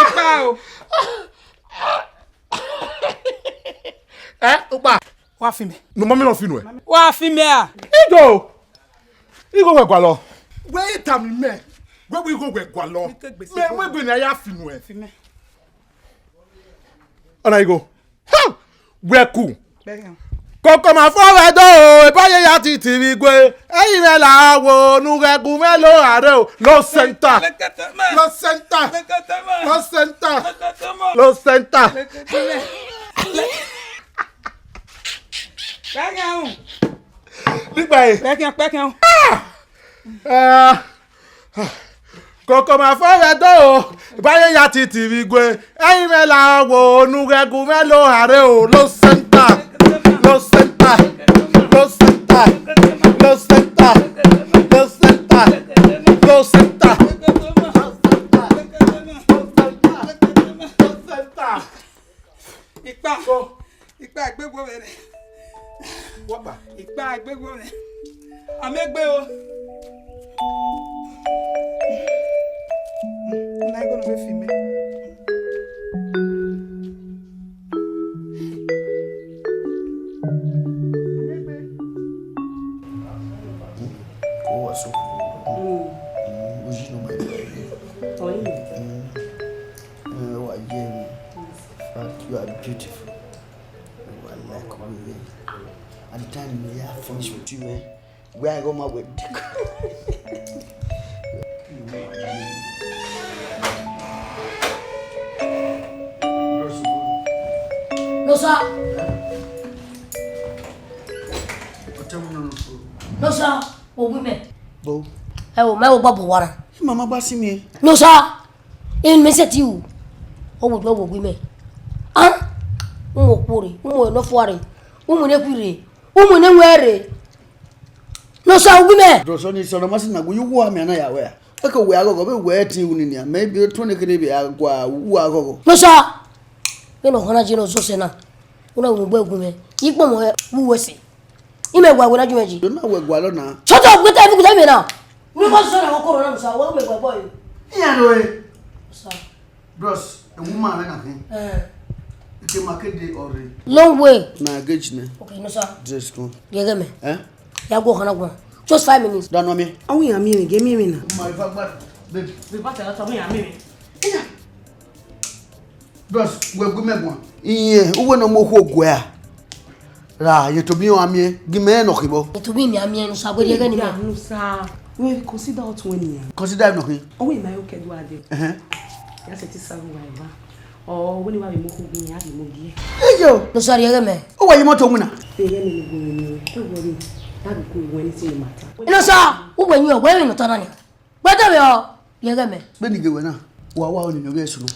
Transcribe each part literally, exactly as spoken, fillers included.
Ikpa o. Ẹ, ukpa. Wa fi mẹ. Ne mami nọ fi nuẹ. Wa fi mẹ a. Igho. Igho wẹ gualọ. Wẹ i tama mẹ. Wẹ wẹ igho wẹ gualọ. Mẹ, mẹ gbe ne a ya fi nuẹ. Fi mẹ. Ọna igho. Ha! Wẹ ku. Bẹghe. Koko ma fo vbe do, ebaye ya titi vbe igue. Eyi mwẹ la wo, ne u ghẹ gu mwẹ lo aro. Lo center. Lo center. Lo center. Lo center. Bẹghe o. Nígbà yìí. Pẹkian, pẹkian. Ah! Koko ma fo vbe do, ebaye ya titi vbe igue. Eyi mwẹ la wo, ne u ghẹ gu mwẹ lo aro. Lo center. Lo center. Lo center. Lo center. Lo center. Lo center. Ikpa. Ikpa egbe wo mwẹ nẹ. Wapa. Ikpa egbe wo mwẹ. Amegbe o. Na igho ne ọ vbe fi mẹ. Amegbe. Ko wa so. Mm. Mm, oji no ma. Oyin. Mm. Eh, wa ye mi. In fact, you are beautiful. Oh, I like you. At the time we are finished with you, eh? Where I go my way. No, sir. No, sir. Wo gu mẹ. Bo. Ẹ wo, mẹ wo gbọ bu wara. Mama gba si mi. No, sir. Emwi mẹ sẹtin ru, ọ wo do wo gu mẹ. Ah, umu okhuo rre, umu enọfua rre, umu nekhui rre, umu enẹwẹn rre. No, sir, wo gu mẹ. Dọsọ ni sọnọ ma si na gu yu wa mẹ na ya wẹ a. Eke wẹ aghọghọ, vbe wẹ ẹtin ru ni nia, mẹ bi otu ne kene vbe a gua wa aghọghọ. No, sir. Vbene ọ họn na je ne ọ zọ sẹ na, u na wu gbe gu mẹ, ikpọmọ hẹ wu wẹ sẹ. Imẹ wa wẹ na ju mẹ ji. Do na wẹ gualọ na. Shut up, get every good time na. Mi mo so na ko corona musa, wa me gbagbo yi. Iran ro e. Sir. Bros, a woman na khin. Eh. Ike ma kede ore. Long way. Na engage ne. Okay, no sir. Just go. Yege me. Eh? Ya go hana gua. Just five minutes. Da no mi. Awu ya mi mi, ge mi mi na. Ma fa gba. Babe. Babe, ba ta ta mi ya mi mi. Iya. Bros, wẹ gu mẹ guan. Iyẹn, uwẹ ne ọ mu okhuo guẹ a? Ra, ye tobọ iran miẹn, gi mẹ rẹn nọ khibọ. Ye tobọ iran miẹn, ne u sa wẹ rhie ẹghẹ ne imẹ. Ya, ne u sa. Wẹ consider ọtẹn wẹ nian. Consider nọ khin. Ọwẹ ima yo kẹdua dẹ. Ẹhẹn. Ya sẹ ti sa wa eva. Ọ, wẹ ne wa vbe mu okhuo gi iran, a vbe mu gi ẹn. Eyo. Ne u sa rhie ẹghẹ mẹ. Ọ wa ye imọto winna. Vbe ẹghẹ ne gu mẹ ni, don't worry. That will go when it's in the matter. Ne u sa, uwẹ yin ọwẹ ne u ta na nian. Gbẹdẹ vbe ọ, rhie ẹghẹ mẹ. Vbene I ghe wẹ na, wa wa ọni ne ovbi ẹre sunu.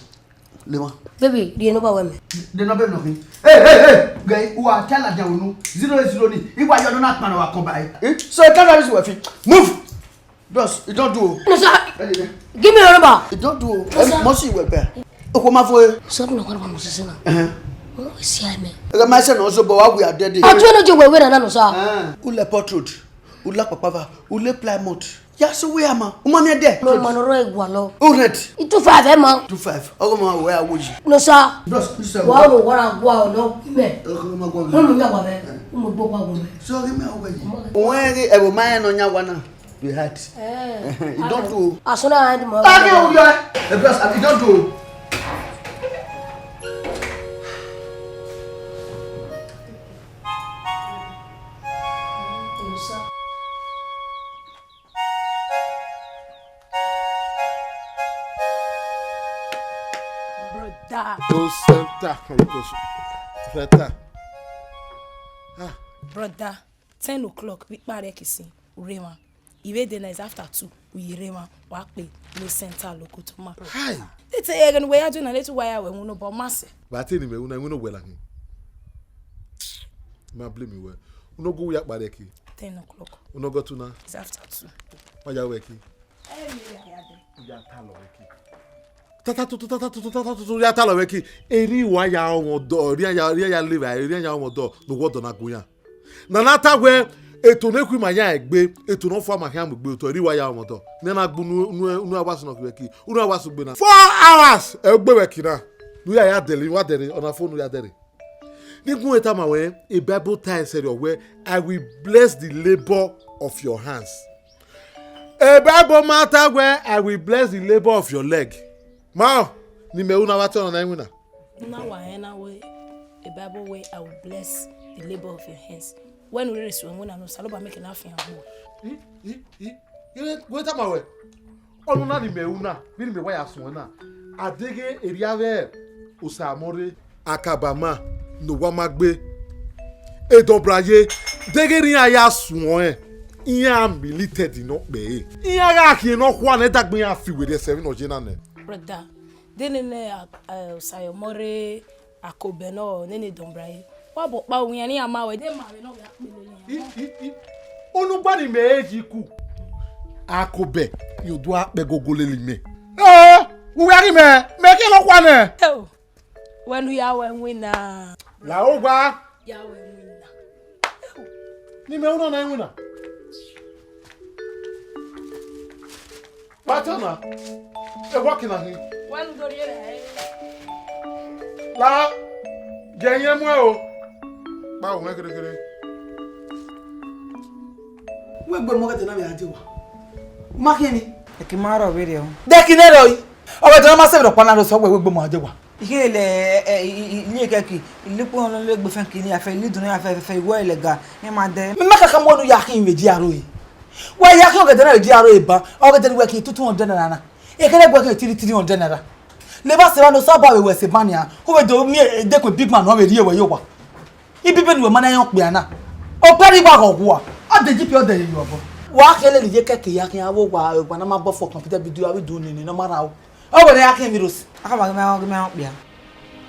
Lema. Baby, rhie ne u ba wẹ mẹ. De nọ be nọ khin. Hey, hey, hey, guy, wa ta ladian unu. Zero eight zero ni. I wa yọ nọ na kpana wa kọn ba e. Eh? So, tell us what fi. Move. Bros, you don't do. No, sir. Give me your number. Don't do. Must see where bear. Okwo ma fo e. Sọ na kwa mo sisi na. Eh. Mo si ai me. Ega ma se no so bo wa we are dead. Aju no je wewe na no sa. Ule Port Road. Ule Akpakpava. Ule Plymouth. Ya so we ama. Uma mi de. No man ro egwa lo. O rent. Two five e ma. Two five. Ogo ma we awo yi. No sa. Bros, this is wa no wa ra gwa lo me. Ogo ma gwa. Mo mu ya wa me. Mo gbo kwa gwa me. So give me away. O we e bo ma no nya wa na. Be hard. Eh. You don't do. As soon as I do my. Take it, you are. Eh, bros, you don't do. Brother. Go center. Go center. Ah. Brother, ten o'clock, we kpare kisin, urema. Ibe de na is after two, we rema, wa kpe, no center lo kotoma. Hi. They say, "Egen we ya do na, let's wire we, uno bo mase." But I tell him, "Una, uno well again." Ma blame me well. Uno go ya kpare ki. Ten o'clock. Uno go to na. It's after two. Ma ya we ki. Eh, me ya ya de. Ya ta lo we ki. Tata tutu, tata tutu, tata tutu, ya ta lo we ki. Eri wa ya ọmọ dọ, eri ya, eri ya live, eri ya ọmọ dọ, no wo dọ na gun ya. Na na ta wẹ, eto ne khu ima ya egbe, eto ne ọ fua ma khian mu egbe, otọ eri wa ya ọmọ dọ. Ne na gbe unu, unu, unu awa sunu ki we ki, unu awa sunu gbe na. Four hours, ẹ gbe we ki na. Nu ya ya dẹre, wa dẹre, ọna fo nu ya dẹre. Ni gun eta ma wẹ, e Bible ta ẹsẹ rẹ wẹ, "I will bless the labor of your hands." E Bible ma ta wẹ, "I will bless the labor of your leg." Ma, ni mẹ ru na wa te ọna na iwinna. Na wa rẹn na wẹ, e Bible wẹ, "I will bless the labor of your hands." Wẹ ne u rere suẹn wẹ na, ne Osanobua make na fian gbo. I, i, i, i, wẹ tama wẹ. Ọnọna ni mẹ ru na, vbene mẹ wa ya suẹn na. A deghẹ erriọ avbe Osamọrre, Akabama, ne owa ma gbe, Edọbraye, deghẹ erriọ iran ya suẹn, iran milited nọ kpẹre. Iran gha khian ne ọ khua nẹ, dagbe iran fi werriẹ sẹ vbene ọ ye na nẹ. Brother, de nene, eh, Osayọmọrre, Akobẹ nọ, nene Edọbraye. Wa bọ kpa owian ne iran ma wẹ, de ma vbe nọ vbe akpele iran. I, i, i. Unu gba ni mẹ e yi ku. Akobẹ, yo do akpẹ gogo lele imẹ. Eh, uwẹ ghi mẹ, mẹ ke lọ khua nẹ. Eo, wẹ ne u ya wẹ winna. La ogba. Ya wẹ winna. Eo. Ni mẹ unu na winna. Kpatọ na, ẹ wa kina hin. Wẹ ne u do rhie rẹ. La, jẹ yẹn mu ẹ o. Kpa o mwẹ kherekhere. Wẹ gbe ọmọ ọgẹdẹ na vbe a die wa. Ma khian ni. Eke ma rọ vberriọ. Dẹki nẹ rọ yi. Ọgẹdẹ na ma sẹ vbe rhọkpa na rọ sẹ wẹ wẹ gbe ọmọ a die wa. Ikele, eh, eh, i, i, i, ili ekẹki, ili ukpo nọ lele egbe fẹn kini, afẹ ili idun, afẹ, afẹ, afẹ, iwẹ ẹlẹga, ne ma dẹ. Mẹ ma kaka mu unu ya khin vbe dia aro e. Wẹ ya khin ọgẹdẹ na vbe dia aro e ban, ọgẹdẹ ne wẹ khin two hundred naira na. Ekẹrẹ wẹ khin three hundred naira. Leba sẹ evba ne Osanobua vbe wẹ sẹ ban nian, u vbe do miẹn edekun big man ne ọ vbe rhie wẹ ye owa. Ibibi ne uwẹ ma na rẹn okpia na. Okpia ni wa ghọghọ ua. Ọ de G P, ọ de ye obọ. Wa khin lele ye kẹke ya khin avbe owa, owa na ma bọ fọ computer video, avbe idu nene ne ọ ma rhan o. Ọ wẹ ne ya khin emwi Rosi. Aka ma ghi mẹ, ghi mẹ okpia.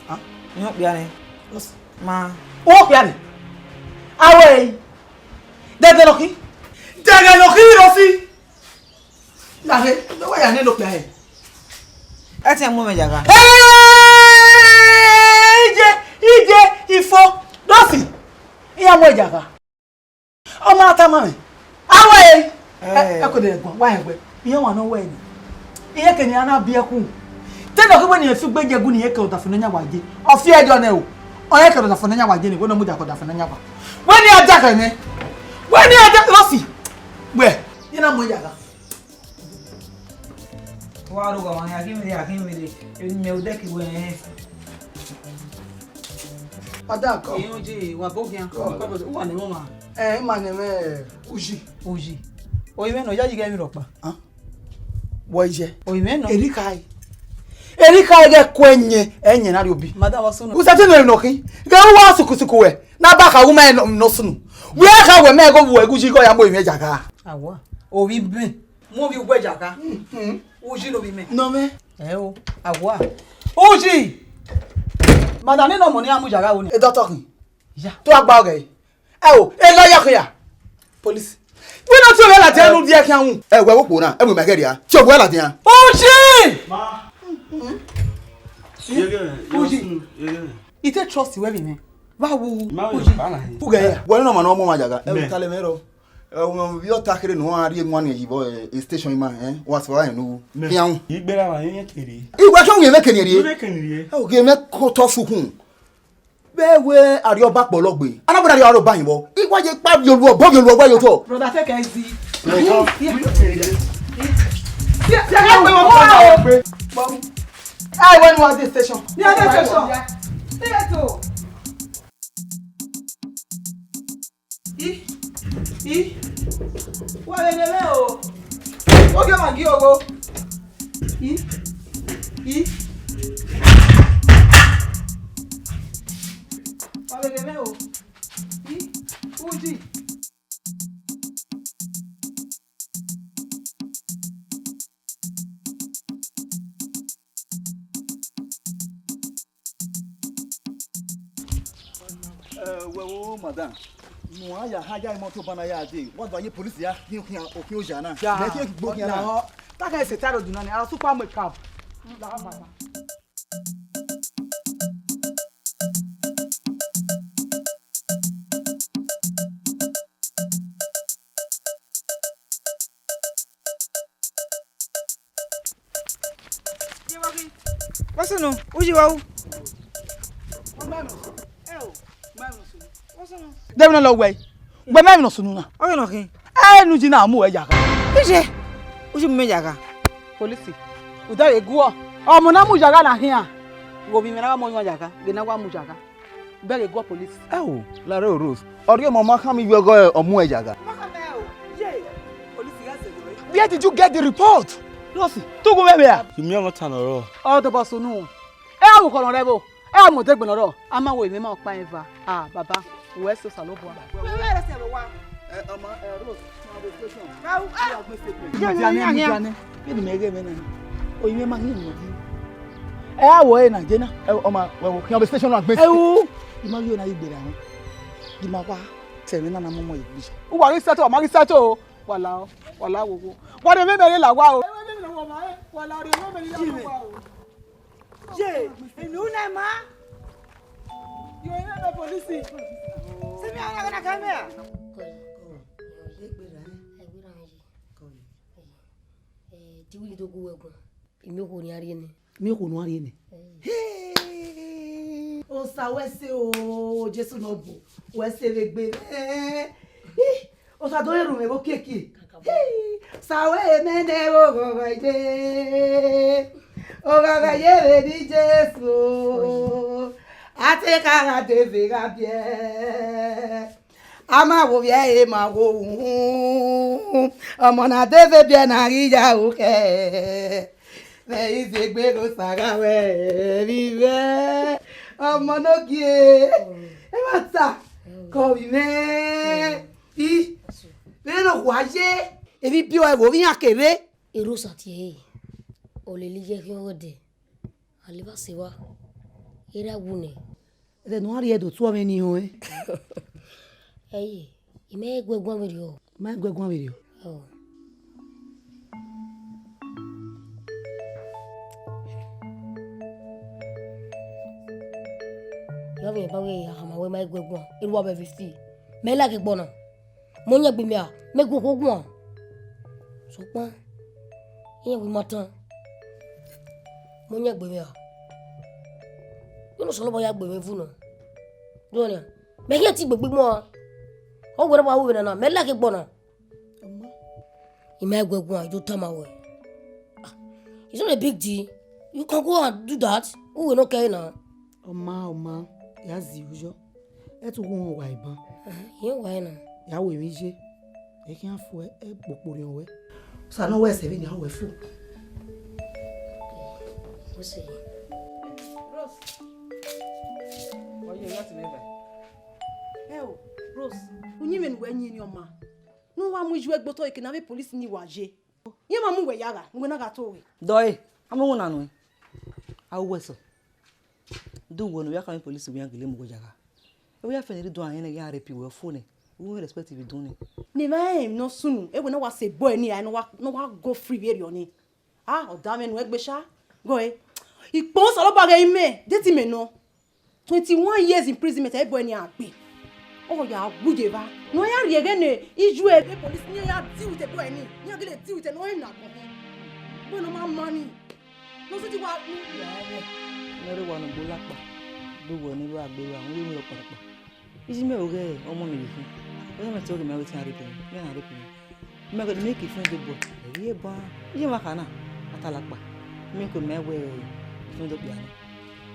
Hàn? Mẹ okpia nẹ. Rosi. Ma. Okpia nẹ. Awe. Dẹgẹ nọ khin. Dẹgẹ nọ khin Rosi. Na he, ne wa ya nene okpia hẹ. Ẹ tiẹn mu mwẹ yaga. Hey! Ije, ije, ifo, Rosi. Iran mu ẹre yaga. Ọ ma tama mwẹ. Awe. Eh. Ẹ, ẹ ko de ẹgbọn, wa hẹ wẹ. Iran wa nọ wẹ ni. Iran ke ni a na biẹ khu. Te nọ ke wẹ ni e fi ugbe ye gu ni iran ke ọdafẹn ne ọ yan wa ye. Ọ fi ẹdọ nẹ o. Ọ iran ke ọdafẹn ne ọ yan wa ye ni, wẹ ne ọ mu dia ke ọdafẹn ne ọ yan wa. Wẹ ni a dia khẹ nẹ. Wẹ ni a dia Rosi. Wẹ, iran na mu ẹre yaga. Wa ro gha wan, a ghi vbe, a ghi vbe, emwi mẹ odẹ ke wẹ rẹn. Ọdakọ. Eyan je, wa bọ khian. Kọ. Kọ bọ, uwa nẹ mwẹ ọmwa. Ẹ, ima nẹ mwẹ uyi. Uyi. Oyi mwẹ nọ, ya yi ghẹ emwi rhọkpa. Hàn? Wọ yẹ. Oyi mwẹ nọ. Erika. Erika ghẹ ku ẹyẹn, ẹyẹn na rhie obi. Madam, wa sunu. Usa te nọ nọ khin. Ghẹ uwa sukusuku wẹ. Na ba kha wu ma nọ, nọ sunu. Wẹ kha wẹ mẹ gho wẹ uyi gho ya mu emwi ẹja gha. Awa. Ovbi bẹn. Mu ovbi ugbẹja gha. Mhm. Uyi ne ovbi mẹ. Nọ mẹ. Ẹ o, awa. Uyi! Madam, nene ọmọ ne a mu yara ro ni. E dọtọ khin. Ya. To a gba ọghẹ. Ẹ o, e lawyer khin ya. Police. Wẹ na tie ovbi ẹre ladian ne u viẹ khian wu. Ẹ wẹ wo kpo na, ẹ mu ima ghẹ ria. Tie ovbi ẹre ladian. Uyi! Uyi! I te trust wẹ vbe mwẹ. Vbe wu. Uyi. Ughẹ ya. Wẹ ne ọ ma ne ọ mu ọmwa yaga. Ẹ wẹ talẹ mwẹ rọ. Ẹ wẹ vbe ọ ta kherhe ne uwa rhie wan ni yi vbe station ima, ẹ. Wa sẹ wa nu. Mẹ. Khian wu. I gbera wa yẹn kere. I wa sọ yẹn vbe kere rie. Vbe kere rie. Ẹ o ge mẹ ko tọ sukun. Vbe wẹ Arriọba kpọlọ gbe, a na wẹ ne Arriọba hin vbọ, I wa ye kpa viọ oluọ, bọ viọ oluọ, wa ye otọ. Brother, take it easy. Ai, when was this station? Yeah, this station. Theater. I, I, wa vbe nẹ mwẹ o. Ogie ma gie ogho. I, I. Wa vbe nẹ mwẹ o. I, Uyi. Ẹ, wẹ wo, madam, ne uwa ya ha ya imọto ban na ya dee, wa do ye police ya khian okhian, okhian oja na. Ja, mẹ khian gbe okhian na. Ọ, ta kẹ se ta road na ni, a super makeup. La ha baba. What's no? Uji wa u? Debi na lọ wẹ. Wẹ mẹ emwi ne ọ sunu na. Ọ ghi nọ khin. Ẹ nu ji na mu ẹ yaga. Ije. Uji mu mẹ yaga. Polisi. Uda ye guọ. Ọmọ na mu yaga na khian. Wo bi mẹ na wa mu yaga. Ghe na wa mu yaga. Bẹghe guọ polisi. Ẹ o, lare o Rose. Ọ rhie ọmọ ma khama iyuẹ ọghe ọ mu ẹ yaga. Where did you get the report? Rose, tu gu vbe vbe a? Imi ọmọ ta nọ rọ. Ọ dobọ sunu. Ẹ a wu khọrọ rẹ vbo. Ẹ a mu odegbe nọ rọ. A ma wo emwi ma ọkpa eva. Ah, baba, wẹ so Osanobua. Wẹ wẹ rẹ sẹ vbe owa. Ẹ, ọmọ, ẹ, Rose, ma vbe station. Ba u, ah. Diane, Diane. Kí ni mẹ ghẹ mẹ na? Oyin mẹ ma hin mẹ. Ẹ a wọ ẹ na je na. Ẹ, ọmọ, wẹ wo, khian vbe station na gbe. Ẹ u. Di ma yo na igbe ra wọn. Di ma wa tẹ mẹ na na mọmọ igbe. U wa ghi settle, ọ ma ghi settle o. Wala o, wala wo wo. Wa de mẹ mẹ la wa o. Wa la de mẹ mẹ la wa o. Ye, enu na ma. Yo, ina na polisi. Se mi ara na ka me a. Kọ yi, kọ yi. Ye gbe ra. Ẹ gbe ra yi. Kọ yi. Eh, ti wi do gu wẹ guan. Imi okhuo ni a rhie nẹ. Imi okhuo ni a rhie nẹ. Eh. Hey! Osa wẹ se o, Jesu nọ bu. Wẹ se vbe gbe. Eh. Ih! Osa do rhie ru mwẹ vbe okiekie. Sa wẹ mẹ nẹ vbe oghọghọ ye. Oghọghọ ye vbe ni Jesu. A te ka gha dee vbe gha biẹ. A ma wo vbiẹ, e ma wo uhunmwu. Ọmọ na dee vbe biẹ na ghi ya ru khẹ. Mẹ i zegbe ghe Osa gha wẹ vbe ivẹ. Ọmọ ne ogie. Ẹmwata, kọ vbe mwẹ. I, vbene okhuo a ye, emwi biẹ ọre vbe ovbi iran kevbe. Erha Osa tie ẹre, ọ lele iye khian ọghe ẹdẹ, a leva sẹ evba, erha wu nẹ. Ẹdẹ ne uwa rhie do tuẹ ọmwẹ ni họn ẹn. Ẹi, I ma gu ẹre guan vberriọ. I ma gu ẹre guan vberriọ. Ọ. Yọ vbe ba wẹ a khama wẹ ma gu ẹre guan, erha uwa vbe fifty. Mẹ like egbe ọna. Mẹ ọyẹn gbe mẹ a, mẹ gu okhuo guan. Sokpan, iran wẹ ma tan. Mẹ ọyẹn gbe mẹ a. Vbene Osanobua ya gbe mwẹ vu nọ. Do ọnian. Mẹ khian ti gbe gbe igbuan. Ọ wẹ ne wa ru vbe nana, mẹ like egbe ọna. I ma gu ẹre guan, I do tama wẹ. Ah, it's not a big deal. You can go and do that. Uwẹ ne ọ kẹre na. Ọ ma, ọ ma, ya zẹ iyọ. Ẹ tu ghun wa eban. Ẹhẹn, irẹn wa na. Ya ru emwi ye. Ẹ khian fu ẹ, ẹ kpokpo riọn wẹ. Osa ne ọ wẹ ẹsẹ vbene a wẹ fu. Rose. Ọ ye, ya ti mwẹ ba. Ẹ o, Rose, uyinmwẹ ne uwẹ yin ni ọma. Ne uwa mu iyuẹ gbe otọ eke ne avbe police ni wa ye. Iran ma mu uwẹ ya gha, uwẹ na gha to re. Dọe, a mu ewuna nuẹn. A ru wẹ sẹ. Do wẹ ne ovbi akhama police wẹ iran gele mu uwẹ ya gha. Ovbi afẹn ne rhie iduan rẹn ne iran rape wẹ fo nẹ. U wẹ respect vbe idun nẹ. Ne I ma rẹn emwi ne ọ sunu, ewẹ ne ọ wa sẹ boy ni rae, ne ọ wa, ne ọ wa go free vberriọ ni. Ah, ọ da mwẹ nuẹn gbe sha. Gọe, ikpẹn Osanobua ghẹ imẹ, de te imẹ nọ. Twenty-one years imprisonment ẹ boy ni a gbe. Ọ ya wu ye evba. Ne ọ ya rhie ẹghẹ ne iju ẹre police ne iran ya deal with boy ni, iran gele deal with ne ọ rẹn ne agbọn khin. Boy ne ọ ma ma ni. Ne ọ sẹtin wa. Ne ọ rre wa ne ọ gbe lakpa, do wẹ ne ọ gha gbe ra, u wẹ emwi ọkpọkpa. Iye mwẹ ọghe ọmọ ne vbe khin, ọ ya mwẹ te ọghe mẹ wẹ te iran rre ebe mwẹ, iran na rre ebe mwẹ. Mẹ ghe ne mẹ ke friend boy, ẹ i re ban iye mwa kha na, a ta lakpa. Mẹ ke mẹ wẹ friend okpia na,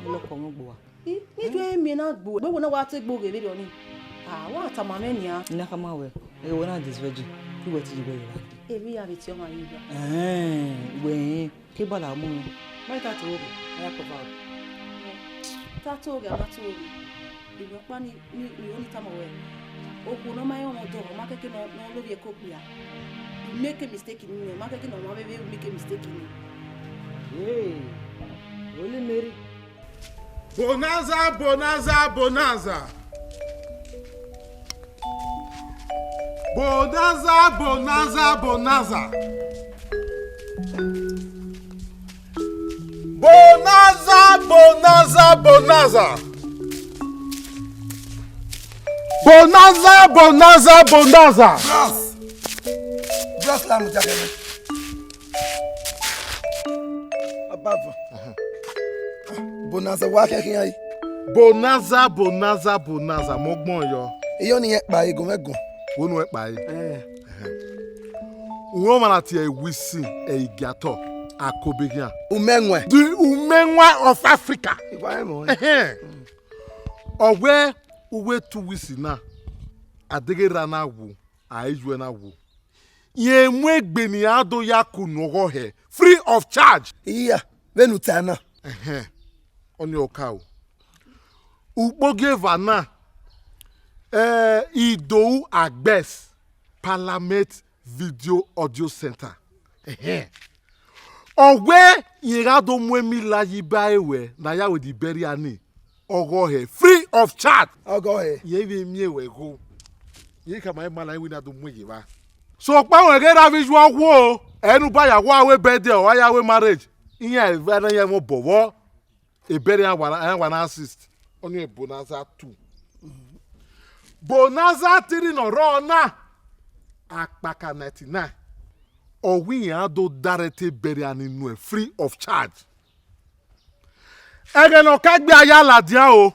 ọ lọkọ mwẹ gbe uwa. I ni ju emi na gbe uwẹ, wẹ na wa te gbe oghe vberriọ ni. Ah, wa tama mwẹ nian. I na khama wẹ, ẹghẹ wẹ na dis virgin, te uwẹ te iye wẹ gha dee. Emwi ya vbe tie ọmwa ye ivba. Ẹn, wẹ rẹn. Ke bọla mu mwẹ. Ma i ta to oghe, ma ya kọva o. Ta to oghe, a ma to oghe. Emwi ọkpa ni, ni, ni oni tama wẹ, okhuo ne ọ ma rẹn ọmwa odọ, ọ ma kẹke ne ọ, ne ọ lovbiẹ ke okpia. I make mistake ni, ọ ma kẹke ne ọmwa vbe vbe make mistake ni. Hey, Holy Mary. Bonanza, bonanza, bonanza. Bonanza, bonanza, bonanza. Bonanza, bonanza, bonanza. Bonanza, bonanza, bonanza. Bros. Bros, la mu jakẹmẹ. Abavo. Bonanza wa khian khian yi. Bonanza, bonanza, bonanza, mọ gbọn yọ. Iyọ ni yẹn kpa egun mwẹ gun. Wo nu ẹ kpa e. Eh. Uwẹ ọmwa na tie Wilson Ẹigiatọ, Akobeghian. Umẹwaẹn. The Umẹwaẹn of Africa. Iwa ẹmọ. Ẹhẹn. Ọ wẹ uwẹ two weeks na, a deghẹ erha na wu, a i yu ẹre na wu. Rẹn mu egbe ne iran do ya ku unu ọghọe hẹ, free of charge. Iya, vbene u ta na. Ẹhẹn, ọnii ọ ka o. Ukpogieva na, eh, Idowu Agbẹs, Parliament Video Audio Center. Ẹhẹn. Ọ wẹ rẹn gha do mu emila ye iba ẹre wẹ ne a ya wẹ the burial ni, ọghọe hẹ, free of charge. Ọghọe hẹ. Rẹn vbe miẹn wẹ gho. Rẹn khama ima na, iwẹ na do mu ye evba. Sokpan wẹ ghe ra vbe yu ọghuo, ẹ ne u ba ya wa wẹ birthday, ọ wa ya wẹ marriage. Iran eva na ya mwẹ obọ vbọ. Ebẹrẹ iran wa, iran wa na assist. Ọnii Bonanza two. Bonanza three ne ọ rrọọ na, akpaka ninety-nine. Ọ wẹ iran do direct ebẹrẹ iran ni nuẹn free of charge. Ẹghẹ ne ọ ka gbe a ya ladian o,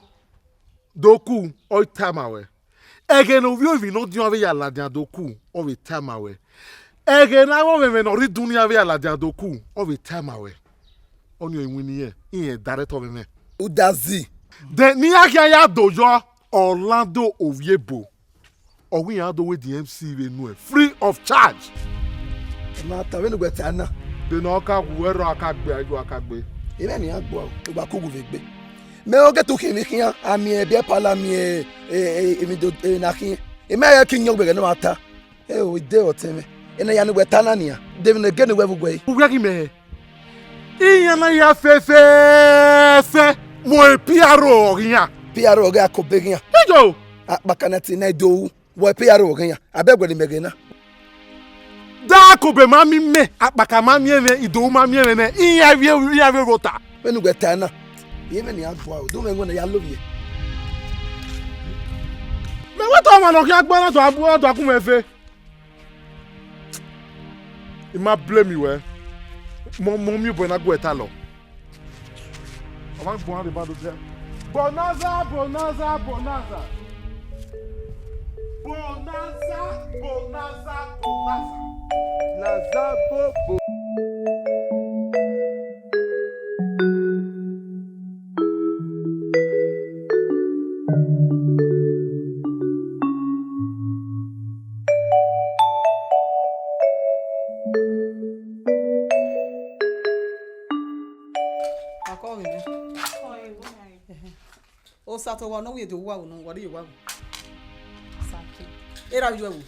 do ku, ọ i tama wẹ. Ẹghẹ ne ovbi orinmwi ne ọ diọn avbe ya ladian do ku, ọ vbe tama wẹ. Ẹghẹ ne avbe ọmwẹmwẹ ne ọ rre idunnian avbe ya ladian do ku, ọ vbe tama wẹ. Ọnii iwinna irẹn, irẹn direct ọmwẹmwẹ. Udazi. Then ne iran khian ya do yọ, Orlando Ovbiebo. Ọ wẹ iran do wẹ the M C vbe nuẹn free of charge. Ma ta vbene uwẹ ta na. De ne ọ ka wu ẹrọ a ka gbe, a yu a ka gbe. Emẹ ne iran gbuẹ o, ugbakugbu vbe gbe. Mẹ ọghe te u khian emwi khian, a miẹn biẹ pala, a miẹn, e, e, emwi do, e, na khian. Emẹ ya ke iyẹn ugbẹghẹ ne ọ ma ta. E o, ide ọtẹn mwẹ. Ena ya ne uwẹ ta na nian, de emwi ne gene uwẹ vbe uwẹ re? Uwẹ ghi mẹ hẹ? Iran na ya fẹfẹfẹ mu P R O ọghe iran. P R O ọghe Akobe ọghe iran. Ijo! Akpaka na te na Idowu, wẹ P R O ọghe iran. Abẹ wẹ ne imẹ ghe na. Da Akobe ma miẹn imẹ, akpaka ma miẹn mwẹ, Idowu ma miẹn mwẹ nẹ, iran vbe, iran vbe rota. Vbene uwẹ ta na, iye mwẹ ne iran gua o, do mwẹ wẹ ne ya lovbiẹ. Mẹ wẹ te ọmwa ne ọ khian gbe na do abu, do akun mwẹ ve. I ma blame wẹ. Mọ, mọ miẹn obọ na gu ẹre ta lọ. Ọ ma gbọn rre ba do dia. Bonanza, bonanza, bonanza. Bonanza, bonanza, bonanza. Naza bobo. Akọghe mwẹ. Osato wa ne ọ wẹ do wa wo nọ, wa do ye wa wo. Osato. Erha vbe yu ẹvbo.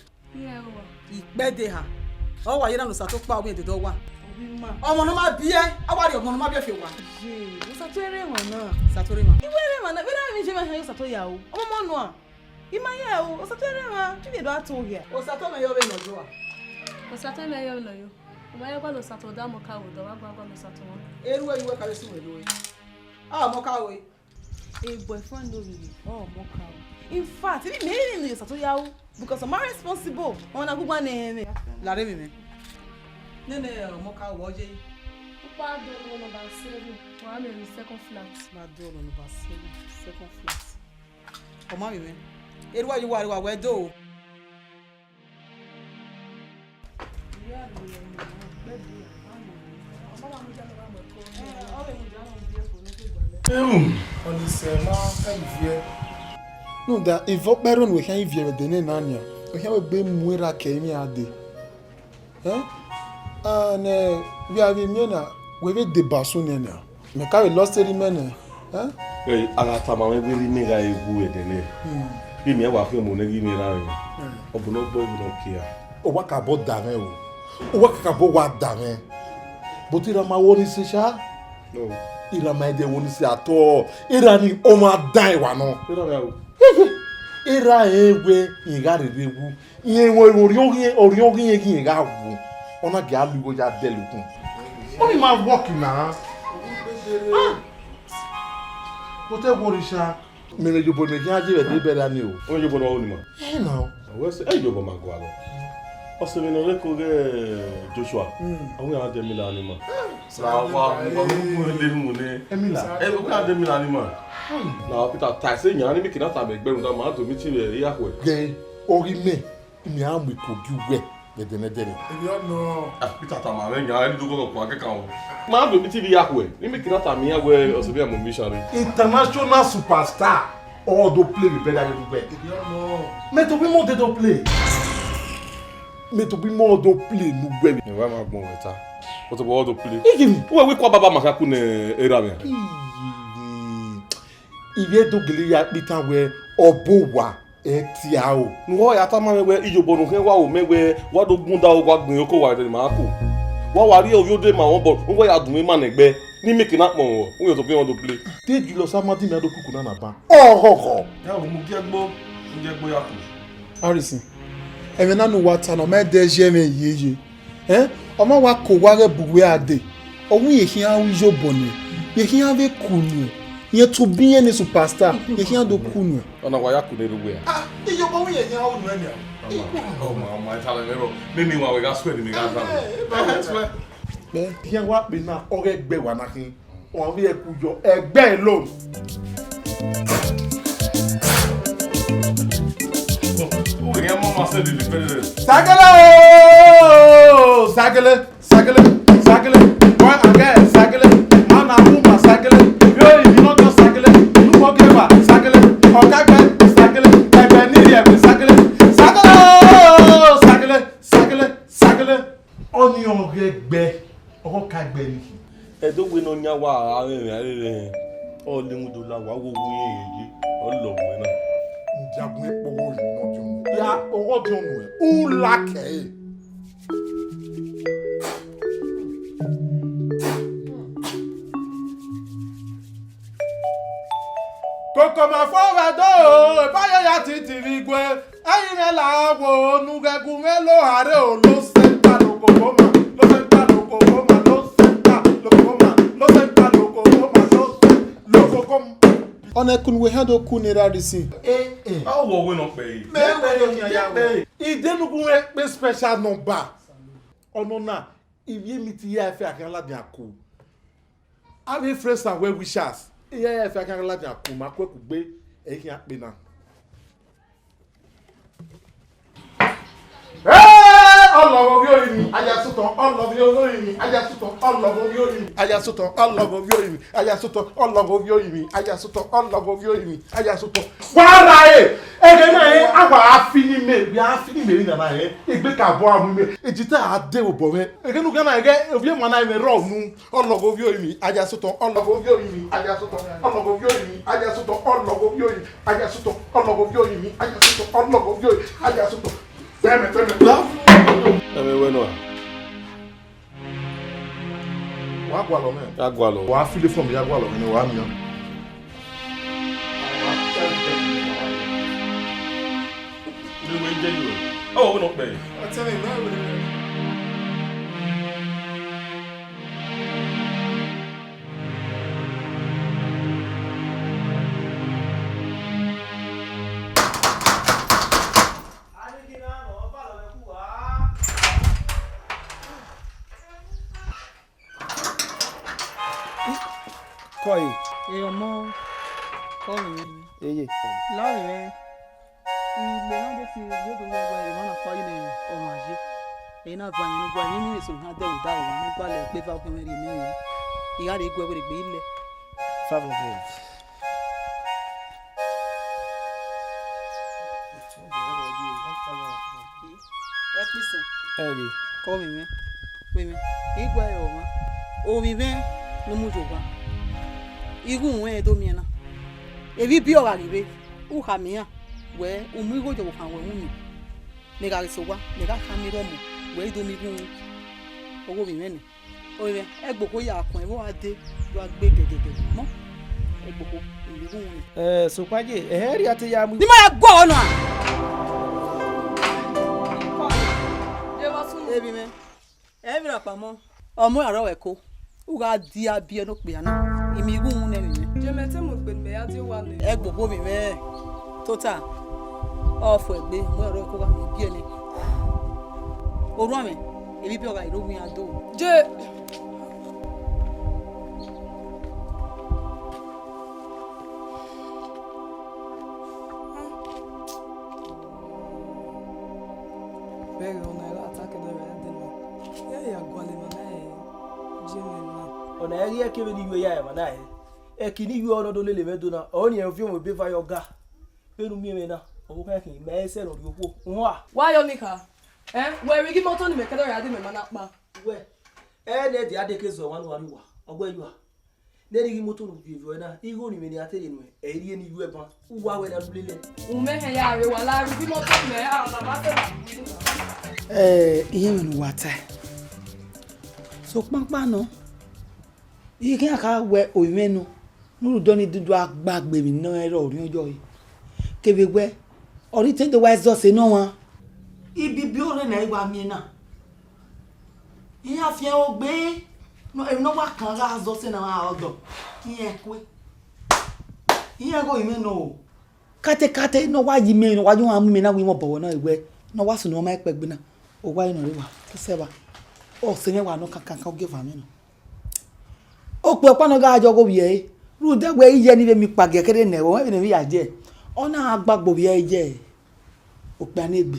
Ikpẹdẹ ha. Ọ wa ye na ne Osato kpa, ọ wẹ dede ọ wa. Ọmọ ne ọ ma biẹ, a wa rhie ọmọ ne ọ ma biẹ fi owa. Ye, Osato rre emwa na. Osato rre emwa. I wẹ rre emwa na, vbe erha vbe iye mwẹ họn Osato ya o. Ọmọ ọmọ nua. I ma ya o, Osato rre emwa, te ivbi do a to hia. Osato mẹ yọ vbene ọ yo a? Osato mẹ yọ vbene ọ yo. U ma ya gualọ Osato da Ọmọkaoe odẹ, ọ wa gua gualọ Osato mwa. Erha uwẹ ye uwẹ ka vbe sẹ uwẹ do re. A Ọmọkaoe. A boyfriend no really, ọ Ọmọkaoe. In fact, even me, even Osato ya ru, because I'm responsible. Ọmwa na gu gua ne ẹmwẹ. Lare emwi mwẹ. Nene Ọmọkaoe, ọ ye yi. Ukpa do nọ number seven. Wa mẹ vbe second flat. Ma do nọ number seven, second flat. Ọ ma vbe mwẹ. Erha uwẹ ye uwa rre wa wẹ do. Ẹhun, ọnii sẹ ma ka ivie. Rhunmwuda, ivbi ọkpa ẹre ne uwẹ khian ivie vbe ẹdẹ nena nian, wẹ khian wẹ egbe mu erha ke ẹrinmwi a dee. Ẹn? A nẹ, vbe a vbe miẹn na, wẹ vbe deba sunu nian. Mẹ ka vbe lọ seri mẹ nẹ, ẹn? Ẹ, a gha tama mwẹ wẹẹ, erha imẹ gha wu vbe ẹdẹ nẹ, vbe imẹ wa khian mu nẹ ghi mwẹ erha mwẹ, ọ bu ne ọ gbẹn, ọ bu ne ọ kie a. Uwa kakabọ da mwẹ o, uwa kakabọ wa da mwẹ, but erha ma wẹ ọnii sẹ sha. Erha ma i de wẹ ọnii sẹ at all, erha ni ọmwa dan ẹre wa nọ. Erha mwẹ o. Erha rẹn wẹ irẹn gha rherhe wu, irẹn wẹ orhiọnrhiẹn, orhiọnrhiẹn ghi irẹn gha wu, ọ na gia lu igho ya dẹlẹ ukun. Ọnii ma work na. But ẹ worry sha. Mẹ vbe yobọ ne khian ye vbe ẹdẹ bẹrẹ ni o. Ọ yobọ ne ọ ru ni ma. Ẹ na. Ọ wẹ sẹ, ẹ yobọ ma gualọ. Ọ sẹ vbene ọ rre eko ghe Joshua. Ọ wẹ a dẹ Emila ni ma. Na wa mu le mu ne. Emila. Ẹ wẹ a dẹ Emila ni ma. Na Peter ta ẹse yan ni mi kina ta mẹ gbe rhunmwuda ma do mi ti vbe ya khuẹ. Ghe, ọ ghi mẹ. Mẹ a mu iko gi uwẹ vbe ẹdẹ nẹdẹrẹ. Erriọ nọ. Ah, Peter tama mwẹ yan, ẹni do gọgọ kua kẹkan o. Ma do mi ti vbe ya khuẹ, ne imẹ kina tama iran wẹ Ọsẹbia mu mission rre. International superstar, ọ do play vbe bẹdẹ avbe uwẹ. Erriọ nọ. Mẹ tobọ imẹ ọ do play. Mẹ tobọ imẹ ọ do play ne uwẹ. Ẹ wa ma gbọn wẹ ta. Ọ tobọ ọ do play. Igini? Uwẹ wẹ ikua baba ma kha ku ne erha mwẹ. Igini? Ivbi Ẹdo gele ya kpe itan wẹ ọbo wa. Ẹtiaro. Ne uwa ya tama mwẹ wẹ, iyobọ ne u khian wa ru mẹ wẹ, wa do gunda owa gbẹn oko wa rẹ ma ko. Wa wa rhie ovbi odẹ ma wọn bọ, uwa ya dun ima nẹ ẹgbẹ, ne imẹ ke na kpọnmwẹ, u yọ tobọ iran do play. Te Julius Amadi mẹ do kuku na na ban. Ọghọghọ. Ya wo mu giẹ gbo, mu giẹ gbo ya ku. Harrison, ẹmwẹ na ne uwa ta na, ọ ma dẹ ye ẹmwẹ yeye. Ẹn, ọ ma wa ko owa ghẹ bu uwẹ a dee. Ọ wẹ irẹn khian ru iyobọ nẹ, irẹn khian vbe ku nuẹn, irẹn tobọ irẹn ne superstar, irẹn khian do ku nuẹn. Ọna wa ya ku ne erha uwẹ a? Ah, iyobọ wẹ irẹn khian ru nuẹn nia. Ọma, ọma, ọma, ẹ ta lẹ mwẹ rọ. Nene wa wẹ gha suẹ ne mẹ gha zan. Ẹ, ẹ, ẹ, ẹ, suẹ. Ẹ, khian wa kpe na, ọ ghẹ gbe wa na khin. Ọ vbe ẹku yọ ẹgbẹ lo. Sagele o, sagele, sagele, sagele, boy and girl, sagele, man and woman, sagele, yo, you no just sagele, you no give a sagele, ọkagbe, sagele, ẹgbẹ ni rẹ ẹgbẹ, sagele, sagele o, sagele, sagele, sagele. Ọnii ọghe ẹgbẹ, ọghe ọkagbe ni khin. Ẹdẹ wẹ ne ọ yan wa a rẹnrẹn arere, ọ lemu do la wa wo wu irẹn yeye, ọ lọ wẹ na. Ndia gun ekpo wo yi nọ diọn. Ya, ọghe ọdiọn nuẹ, u la kẹ ẹre. Koko ma fo vbe do, ebayo ya titi vbe igue. Ẹyin mwẹ la wo nu ghẹ gu mwẹ lo hare o, lo sẹnta lo koko ma, lo sẹnta lo koko ma, lo sẹnta lo koko ma, lo sẹnta lo koko ma, lo sẹn-, lo koko ma. Ọna ẹkun ne uwẹ khian do ku ne erha rhie sin. Eh, eh. A wọ wẹ nọ kpẹre. Mẹ wẹ nọ kpẹre. Idenu gun mwẹ kpe special number. Ọnọna, ivbi emiti ya ẹfe a khian ladian ku. Avbe friends and well wishers, iran ya ẹfe a khian ladian ku, ma ku ẹkugbe, ẹ i khian kpe na. Ẹ, ọlọghọ ovbi orinmwi, a ya sotọ, ọlọghọ ovbi orinmwi, a ya sotọ, ọlọghọ ovbi orinmwi, a ya sotọ, ọlọghọ ovbi orinmwi, a ya sotọ, ọlọghọ ovbi orinmwi, a ya sotọ, ọlọghọ ovbi orinmwi, a ya sotọ. Wa ra e, ẹghẹ na rẹn, a wa a fi ni mẹ, vbe a fi ni mẹ rinna na rẹn, egbe ka bọ a mu mẹ, ejita a de vbe obọ mwẹ. Ẹghẹ ne u gha na, ẹghẹ ovbi emwa na mwẹ rrọọ unu. Ọlọghọ ovbi orinmwi, a ya sotọ, ọlọghọ ovbi orinmwi, a ya sotọ, ọlọghọ ovbi orinmwi, a ya sotọ, ọlọghọ ovbi orinmwi, a ya sotọ, ọlọghọ ovbi orinmwi, a ya sotọ, ọlọghọ ovbi orinmwi, a ya sotọ. Tẹmẹ, tẹmẹ. Ẹmwẹ wẹ nọ. Wa gualọ mwẹ. Ya gualọ. Wa file fọm, ya gualọ mwẹ, wa miẹn. Ẹ wẹ, I jẹ ye ruẹ. Ọ wẹ ne ọ kpẹ. Ọtẹn mwẹ, ma wẹ. Kọ ẹre. E ọmọ, kọ mwẹ. Eye. La mwẹ. Imẹ na de si yo do wẹ wẹ emwa na kua yi ne ọmwa ye. Ẹ na va emwi ne u gua, emwi ni eso na dẹ vbe odaro, ne u gua lẹ egbe eva ọghe mwẹ rhie emwi mwẹ. I gha rhie guẹ vbe egbe ilẹ. Five hundred. Ẹkpisẹn. Ẹ re. Kọ mwẹ mwẹ. Wẹ mwẹ. I gua ẹre ọmwa. Ovbi mwẹ ne u mu ye owa. Igho ruẹn do miẹn na. Evbibiẹ ọ gha ghi rre. U khama iran wẹ u mu igho ye ọvbokhan wẹ unu. Mẹ gha ghi sẹ owa, mẹ gha khama irọmọ wẹ i do mu igho unu. Ọghe ovbi mwẹ nẹ. Ovbi mwẹ, ẹgbokho ya khuẹn vbe ọ gha dee, do gha gbe gẹgẹgẹ. Mọ, ẹgbokho, I mu igho unu nẹ. Ẹ, sokpan ye, ẹhẹ rhia te ya mu. Ne ima ya guọghọ nọ a? Evbi mwẹ. Ẹ vbe ra kpamọ, ọ mu ẹre rrọọ ẹko, u gha dia biẹ ne okpia na, I mu igho unu nẹ vbe mwẹ. Je mẹ te mu egbe ne mẹ ya die owa nẹ. Ẹgbokho vbe mwẹ tota, ọ fo egbe, mu ẹre rrọọ ẹko gha mu biẹ nẹ. Orhuanmwẹ, evbibiẹ ọ gha rre owian do. Je. Vbe ẹghẹ ọna, I gha ta kẹdẹ vbe a dee na, I gha ya gualọ emwa na re, je mwẹ na. Ọna i ghi ẹre kevbe ne I yu ya emwa na re. Ẹki ne I yu ọre ne ọ do lele mwẹ do na, ọre ọnii rẹn ovbi ọmwa ebe eva ye ọga. Vbene u miẹn mwẹ na, ọvbokhan ẹki, mẹ i sẹ ne ọ rhie okhuo. Uhua. Wa yọ ni kha. Ẹ, wẹ rhie igho imoto ne imẹ kẹdẹ ya dee, mẹ ma na kpa. Wẹ, ẹ nẹ dia dee ke zẹ ọmwa ne uwa rrie uwa, ọ wẹ ya. Ne ẹre igho imoto ne u viọ viọ ẹre na, igho ne imẹ ne a te rhie nuẹn, ẹ i rhie ne I yu ẹban, uwa wẹ ne a lulelẹ. Umẹ hẹn ya rre, wa la rhie igho imoto mẹ, a ma ma sẹ na. Ẹ, I họn ẹmwẹ ne uwa tae. Sokpan ọkpa nọ, I khian kha wẹ ovbi mwẹ nọ, ne u rhie odọ ni dudu a gba gbe emwi ne ọ rẹn rrọọ orhiọn yọ ẹre. Kevbe wẹ, ọre I te do wa zẹ ọse ne ọmwa. Ibibi ọre ne I wa miẹn na. Iran fian ogbe, nọ, emwi ne ọ wa kan gha zẹ ọse ne ọmwa ọdọ, iran kue. Iran ghe ovbi mwẹ nọ o. Katekate ne ọ wa ye imẹ, ne ọ wa ye ọmwa mu imẹ na, wẹ I mwẹ obọ vbe nọ, wẹ ne ọ wa sunu ọmwa ẹkpẹgbe na, owa ẹre nọ rre wa, sẹ wa, ọse mwẹ wa nọ kankan, ogieva mwẹ nọ. Okpia ọkpa nọ gha ye ọghe ovbi ẹre, rhunmwuda wẹ iye ni vbe miẹn ikpa gie ẹre ne ẹvbo mwẹ vbene emwi ya ye, ọ na gha gba gbe ovbi ẹre ye okpia ne egbe.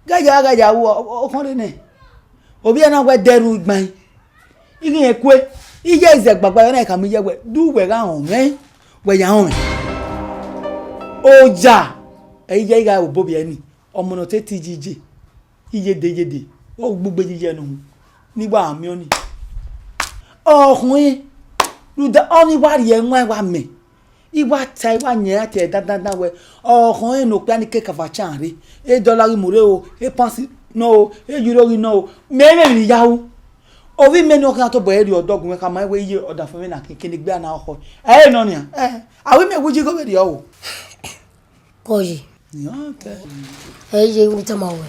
Ghẹ ya, ghẹ ya ru, ọ, ọ, ọkhọnre nẹ. Ovbi ẹre na wẹ dẹ ru igbain. I ghi rẹn kue, iye izẹ gbagba, ọ na khama iye wẹ, du wẹ gha họn mwẹ, wẹ ya họn mwẹ. Oya, ẹ i ye igho obọ ovbi ẹre ni, ọmọ ne ọ te te iye iye. Iyede iyede, ọ gbe ugbe ye iye ne uhunmwu, ne I wa miẹn ọnii. Ọ khuẹn, rhunmwuda ọnii wa rhie ẹwaẹn wa mẹ. I wa ta, I wa yan ẹre tie dandandan wẹ, ọ khọn ẹre ne okpia ni ke kava cha rre, e dọla ghi mu rre o, e pans nọ o, e yuro ghi nọ o, mẹ i mwẹ emwi ne I ya ru. Ovbi mwẹ ne ọ khian tobọ ẹre rhie ọdọ gu mwẹ khama wẹ iye ọdafẹn mwẹ na khin, kene egbe a na khọ. Ẹ i re nọ nian, ẹ, a wẹ imẹ wu iye igho vberriọ o. Kọye. Ẹ i ye, u tama wẹ.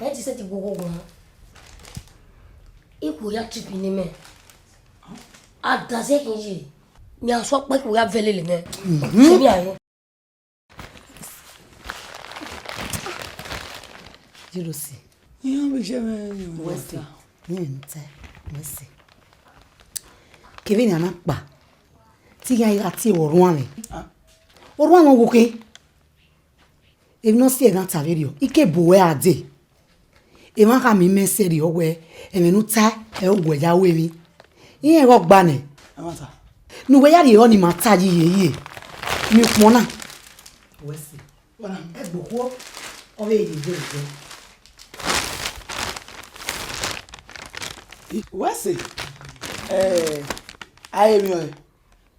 Ẹ ti sẹtin gu oghogho mọ. Ikhuo ya trip ne imẹ. Adazẹ khin ye. Mẹ a sọ ọkpa ikhuo ya vẹ lele mẹ. Mhm. Sẹ mẹ a rẹn. Jirosi. Iran vbe iye mwẹ, Wẹsi. Wẹsi. Mẹ ne ta, Wẹsi. Kevbe ne a na kpa. Te iran gha tie vbe orhuanmwẹ. Ah. Orhuanmwẹ wo khin? Emwi ne ọ si ẹre na ta vberriọ, I ke bu uwẹ a dee. Emwa khama imẹ sẹrriọ wẹ, ẹmwẹ ne u ta, ẹ i wẹ ya ru emwi. Iran ghe ọgba nẹ. Ẹmwata. Ne uwẹ ya rhie ọnii ma ta ye iye iye. Miẹn ukpọn na. Wẹ si. Wẹ na. Ẹgbokhuo, ọ vbe ye igho ẹgbẹ. Wẹ si. Ẹ, a i re emwi ọre.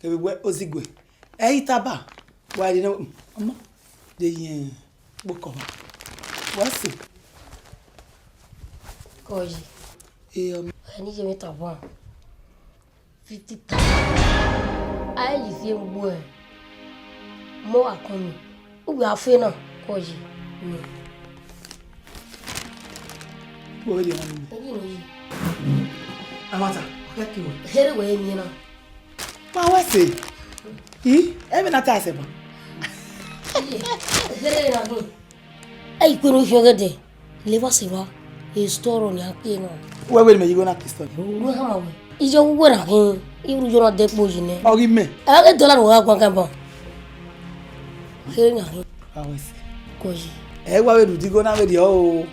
Kevbe wẹ Ozigue, ẹ i taba, wa rhie nẹ, ọmọ, de ye kpokọ mwa. Wẹ si. Kọye. E ọmọ. Ẹ ni ye mwẹ taba. Fifty thousand. A i ye ifi ugbo ẹ. Mọ akọni. Uwẹ a fe na. Oyi, no. Kpo vberriọ, ọmọ mi. Oyi, oyi. Amata, ọ kẹ ke wẹ. Here wẹ emiẹn na. Ma wẹ sẹ. I, ẹmwẹ na ta sẹ ba. Iye, here na hin. Ẹ i kue ne u khian ọghẹdẹ, levba sẹ evba, e store ọrọ nian ke na. Wẹ wẹ ne mẹ ye igho na ke store. Ru hama wẹ. Iye uwẹ na khin, iru yo na dẹ kpo yi nẹ. Ọ ghi mẹ. Ẹ gha ghe dọla ne uwa gha guan kan ban. Kherhe nian khin. Ka wẹ sẹ. Kọ yi. Ẹ wa vbe rhie udigho na vberriọ o.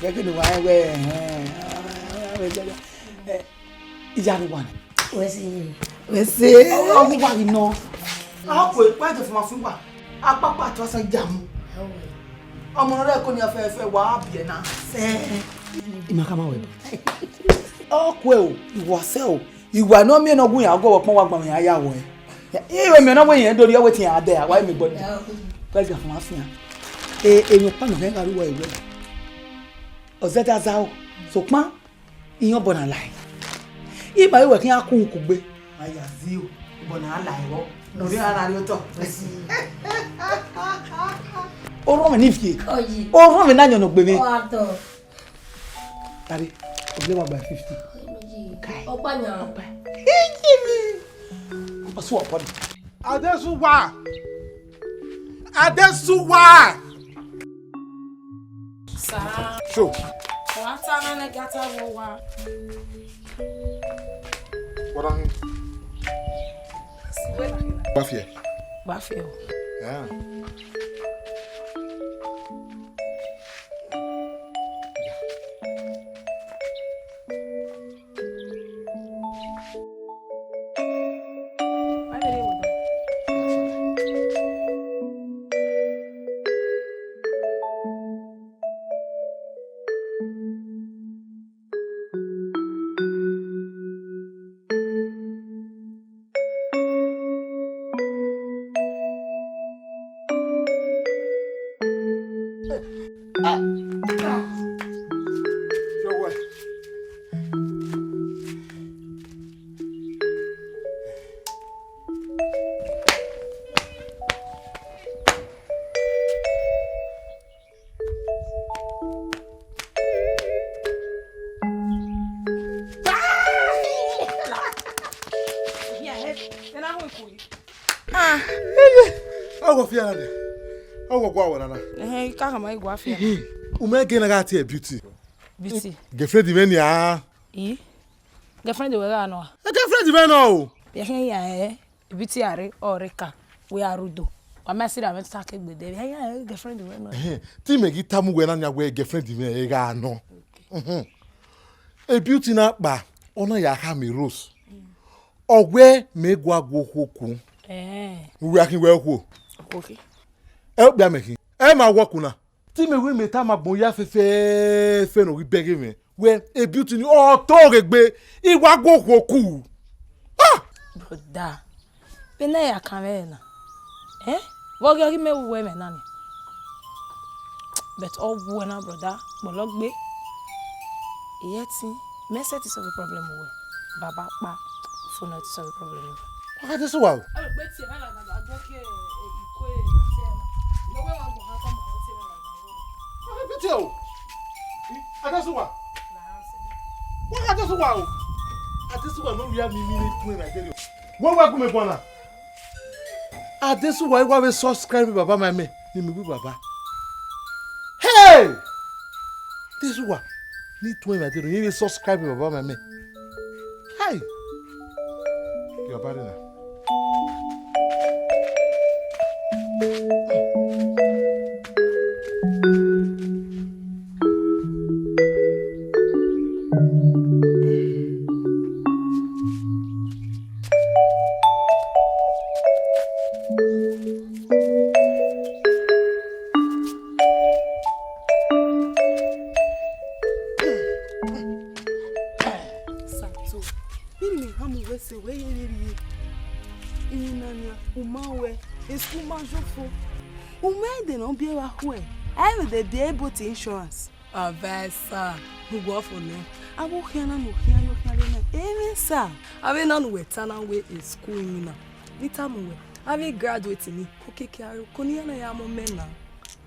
Kẹkẹ ne uwa rẹn wẹ, ẹhẹn, ẹ, iyare wa nẹ. Wẹ sẹ. Wẹ sẹ. Ọ wa ghi nọ. A kue, wa je fuma fun wa. Akpakpa to asan jamu. Ọmọ rẹ ko ni afẹfẹ wa biẹ na. Sẹ. Ima ka ma wẹ. Ọ kue o, iwa sẹ o. Iwa ne ọ miẹn ne ọ gu yan ọgọ ọkpọn wa gbọnmwẹ iran ya wẹ. Iwe miẹn ne ọ wẹ irẹn do rhie wẹ te iran dẹ, a wa miẹn gbọdọ. Wẹ ga fun afian. E, emwi ọkpa nọ hẹn gha ru wẹ wẹ. Ọ zẹdẹ a zaro, sokpan, iyan obọ na lae. Ima i wẹ khian ku kugbe. A ya zio, obọ na lae vbọ. Nọ rhie a na rhie otọ. Orhọnmwẹ ni viẹ. Oyi. Orhọnmwẹ na yọn nọ gbe mwẹ. Ọ a tọ. Tare, o le wa gba fifty. Kai. Ọkpa yan. Ọkpa. Ọ su ọkọ ni. Adesuwa! Adesuwa! Sir. Sure. Wa ta na ne gata wo wa. What are you? Gbafie. Gbafie o. Yeah. Ah, ọgọ fia na. Ọgọ gua wẹ nana. Ẹhẹn, I ka khama igua fia. U mẹ ghe na gha tie Beauty. Beauty. Girlfriend mwẹ nia. I? Girlfriend wẹ gha nọ a? Girlfriend mwẹ nọ o. Ẹhẹn, ya ẹ. Beauty a rre, ọ rre ka, wẹ a rre udo. Wa ma sẹ ra mwẹ ta ke gbe dẹ, ya, ya, girlfriend mwẹ nọ. Ẹhẹn, te imẹ ghi tama uwẹ na nia wẹ girlfriend mwẹ ẹ gha nọ. Mhm. E Beauty na kpa, ọ na ya khama Rose. Ọ wẹ mẹ gua gu okhuo ku. Eh. Uwẹ a khin wẹ okhuo. Okay. Ẹ okpia mẹ khin. Ẹ ma wọ ku na. Te imẹ wẹ mẹ tama agbọn ya fẹfẹfẹ ne ọ ghi bẹghe mwẹ. Wẹ, e Beauty ni, ọ to ghe gbe, I wa gu okhuo ku. Ah! Brother, vbene a ya kan mwẹ na. Eh? Vbe ọ ghi, ọ ghi mẹ wu wẹ mwẹ na ni? But ọ wu wẹ na, brother, kpọlọ gbe. Iyẹtin, mẹ sẹ te solve problem wẹ. Baba kpa, fo nọ te solve problem wẹ. Wa gha Adesuwa o. Ọ gbe tie na na na do ke iko e tie na. No we wa gbọ ha ka ma tie na na. Wa gha Adesuwa o. Adesuwa. Wa gha Adesuwa o. Adesuwa no ya mi mi ni tun na dere. Wo wa gu me bona. Adesuwa, I wa vbe subscribe baba ma mẹ, ne imẹ wi baba. Hey! Adesuwa, ne I tuẹn mwẹ dee, ne I vbe subscribe baba ma mẹ. Hey! Your body na. Sato, vbene imẹ khama uwẹ sẹ, wẹ ye vberriọ. Emwi na nian, u ma wẹ, esu ma jofo. U ma ẹdẹ ne ọ biẹ vbe akhuẹ, a i vbe de biẹ boat insurance. Avbe esa, uwẹ ọfo nẹ. Avbe okhian na ne u khian ye okhian rre na, emwi esa. Avbe na ne uwẹ ta na wẹ e school iwinna, ne I tama uwẹ, avbe graduate ni, okiekie aro, ko ne iran na ya mu mẹ na.